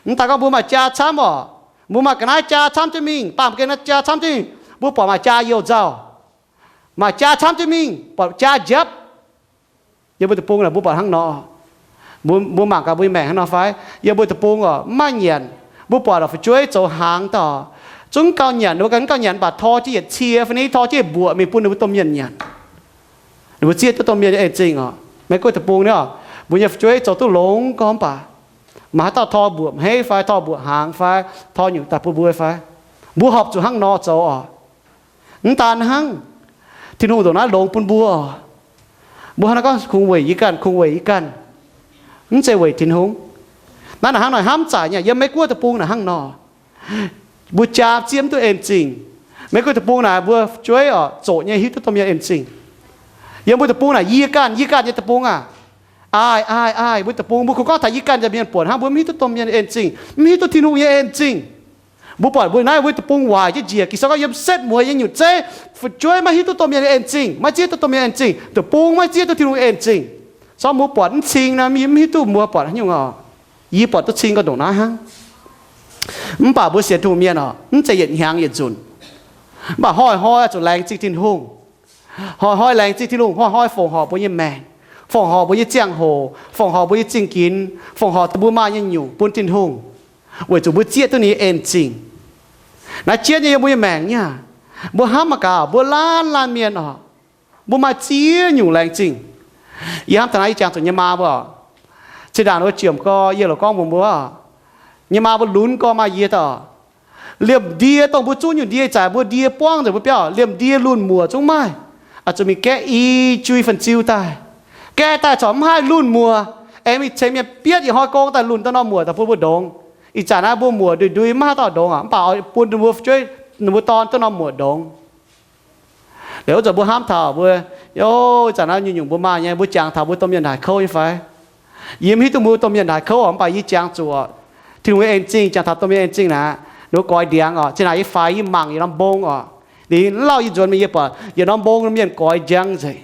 Mv daaih gorngv mbuo maaih jaa camv oc, mbuo maaih ga'naaiv jaa camv jienv mingh, baamh gen naaiv jaa camv jienv mingh, mbuo buatc maaih jaa youh nzauh, maaih jaa camv jienv mingh, buatc jaa njapv. Yiem mbuo deic-bung naaic mbuo buatc hnangv nor. Mbuo, mbuo mangc gaax mbuo nyei maengc hnangv nor fai? Yiem mbuo deic-bung oc, mv maaih nyanc, mbuo buatc oc, fu'jueiv zoux hnaangx daaih oc, zungv gauh nyanc, mbuo ganh mv gauh nyanc, mv baac tor jienv yietc cie fai ni tor jienv mbuoqc mingh bun ninh mbuo domh mienh nyanc. Ninh mbuo zieqv duqv domh mienh nyei en zingh oc. Mei-Guoqv deic-bung ni oc, mbuo nyei fu'jueiv zoux duqv longx gorngv mv baac, maaih haaix dauh tor mbuoqc hmeiv fai, tor mbuoqc hnaangx fai, tor nyungc daaih bun mbuo fai? Mbuo horpc zuqc hnangv nor zoux oc. Mv daan hnangv, Tin-Hungh ndongc naaiv longx bun mbuo oc. Mbuo hnangv naaiv gorngv kungx weic yie ganh, kungx weic yie ganh, mv zeiz weic Tin-Hungh. Naaiv naaic hnangv nor hnamv zaqc nyei, yiem Mei-Guoqv deic-bung naaic hnangv nor. Mbuo jaa zieqv mv duqv en zingh. Mei-Guoqv deic-bung naaic mbuo fu'jueiv oc, zoqc nyei hiuv duqv domh mienh en zingh. Yiem mbuo deic-bung naaic yie ganh, yie ganh nyei deic-bung aac, aaih, aaih, aaih, mbuo deic-bung mbuo kungx gorngv taux yie ganh nza'hmien buonc hnangv, mbuo mv hiuv duqv domh mienh en zingh, mv hiuv duqv Tin-Hungh nyei en zingh. Mbuo buatc mbuo naaiv mbuo deic-bung waaic jienv njiec, Ging-Sou gorngv yiem setv mueiz nyei nyutc zeiv, fu'jueiv maiv hiuv duqv domh mienh nyei en zingh, maiv zieqv duqv domh mienh en zingh, deic-bung maiv zieqv duqv Tin-Hungh en zingh. Zorqv mbuo buatc mv cing nor, mv hiuv duqv mbuo buatc haaix nyungc oc. Yie buatc duqv cing gauh ndongc naaiv hnangv. Mv baac mbuo sienx Tin-Hungh mienh oc, mv zeiz yietc hnyangx yietc nzunc, mv baac hnoi-hnoi zuqc laengz zingh Tin-Hungh. Hnoi-hnoi laengz zingh Tin-Hungh, hnoi-hnoi fongc horc mbuo nyei maengc, fongc horc mbuo nyei ziangh hoc, fongc horc mbuo nyei zingh ginx, fongc horc duqv mbuo maaih nyei nyungc bun Tin-Hungh, weic zuqc mbuo zieqv duqv ninh nyei en zingh. Naaiv jienv nyei yiem mbuo nyei maengc nyei aac, mbuo hnamv mangc gaax, mbuo laanh laanh mienh oc, mbuo maaih ziex nyungc laengz zingh. Yie hnamv taux naaiv, yie jangx zuqc nyei maa mbuo oc. Zinh ndaangc ninh mbuo jiemc gorx, yie loc gorngv mbuox mbuo, nyei maa mbuo lunx gorx maaih yie daaih oc. Liemh ndie dongh mbuo zuqv nyungc ndie, ih zanc mbuo ndie buangv nzengc mbuo biauv, liemh ndie lunh muoc zungv maaih. Oix zuqc mingh gaeqv i jui fan-ziu daaih. Gaeqv daaih corc mv haih lunh muoc, aengx mingh ceix mienh bietv yietc hnoi gong daaih lunh daaih norm muoc daaih bun mbuo ndongx. Ih zanc naaiv mbuo muoc ndui-ndui mv haih dauh ndongx aqv, mv baac oix bun ninh mbuo fu'jueiv, ninh mbuo dorn duqv norm muoc ndongx. Liuz wuov zanc mbuo hnamv taux mbuo, o, ih zanc naaiv nyungc-nyungc mbuo maaih nyei, mbuo jangx taux mbuo domh mienh haaix kouv nyei fai? Yie mv hiuv duqv mbuo domh mienh haaix kouv oc, mv baac yie jangx zuqc Tin-Hungh nyei en zingh, jangx taux domh mienh en zingh naaic, ninh mbuo goix ndiangx oc. Zinh ndaangc yie faix yie mangc yietc norm mbong oc. Ninh lauh yie nzuonx mingh yie buatc yietc norm mbong mienh goix njang nzengc.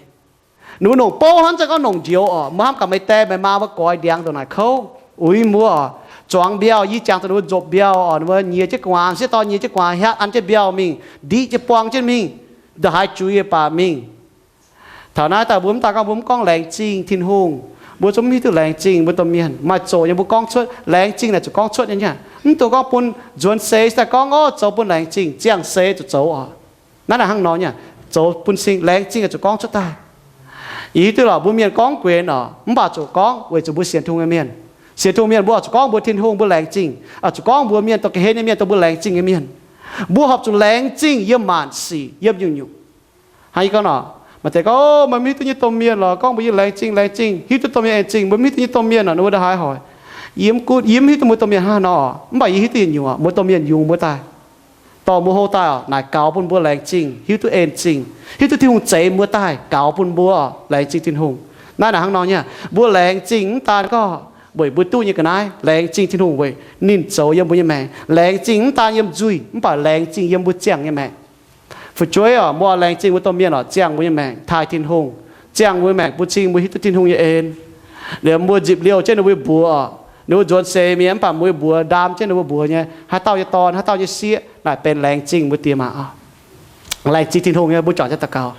Ninh mbuo nongc bouv hnangv zanc gorngv nongc njoux oc. Mbuo hnamv gaax meih die meih maa mbuo goix ndiangx ndongc naaic kouv uix mbuo oc. Zuangx mbiauh, yie jangx zuqc ninh mbuo nzopc mbiauh oc. Ninh mbuo nyiex jienv gu'nguaaz, sieqv dorn nyiex jienv gu'nguaaz, hiaatv an jienv mbiauh mingh, ndiqv jienv buang jienv mingh, ndongc haaix zuiz yie baac mingh. Taux naaiv daaih mbuo mv daan gorngv, mbuo mv gorngv laengz zingh Tin-Hungh, mbuo zungv mv hiuv duqv laengz zingh mbuo domh mienh. Maaih zoqc nyei mbuo gorngv cuotv, laengz zingh naaic zuqc gorngv cuotv nyei aqv. Mv dungx gorngv bun nzuonx seix daaih gorngv, o, zoux bun laengz zingh, ziangh seix zuqc zoux oc. Naaiv naaic hnangv nor nyei, zoux bun cing, laengz zingh naaic zuqc gorngv cuotv daaih. Yie hiuv duqv lorqc, mbuo mienh gorngv guenx oc, mv baac zuqc gorngv weic zuqc mbuo sienx Tin-Hungh nyei mienh. Sienx Tin-Hungh mienh mbuo oix zuqc gorngv mbuo Tin-Hungh, mbuo laengz zingh, oix zuqc gorngv mbuox mienh, dongh ga'hlen nyei mienh, dongh mbuo laengz zingh nyei mienh. Mbuo horpc zuqc laengz zingh yiem maanc sic, yiem nyungc-nyungc. Hnangv yie gorngv nor, maaih deix gorngv, o, meih mv hiuv duqv nyei domh mienh lorqc, gorngv mbuox yie laengz zingh, laengz zingh, hiuv duqv domh mienh en zingh, mbuo mv hiuv duqv nyei domh mienh oc. Ninh mbuo ndongc haaix hoic, yie mv gunv, yie mv hiuv duqv mbuo domh mienh hnangv haaix nor, mv baac yie hiuv duqv yietc nyungc, mbuo domh mienh yungz mbuo daaih, dorh mbuo hlo daaih oc, naaic gaux bun mbuo laengz zingh, hiuv duqv en zingh, hiuv duqv Tin-Hungh zeix mbuo daaih, gaux bun mbuo laengz zingh Tin-Hungh. Naaiv naaic hnangv nor nyei, mbuo laengz zingh mv daan gorngv weic mbuo duqv nyei ga'naaiv, laengz zingh Tin-Hungh weic ninh zoux yiem mbuo nyei maengc. Laengz zingh mv daan yiem nzuih, mv baac laengz zingh yiem mbuo ziangh nyei maengc. Fu'jueiv oc, mbuo laengz zingh mbuo domh mienh oc, ziangh mbuo nyei maengc, taaih Tin-Hungh, ziangh mbuo nyei maengc bun cing mbuo hiuv duqv Tin-Hungh nyei en. Liemh mbuo nzipc liouh jienv ninh mbuo mbuox oc, ninh mbuo nzuonx seix mienh mv baac mbuo mbuox, ndaam jienv ninh mbuo mbuox nyei, haaix dauh nyei dorn, haaix dauh nyei sieqv, naaic benx laengz zingh mbuo diex maac oc. Laengz zingh Tin-Hungh nyei, mbuo juangc jienv daux gaux.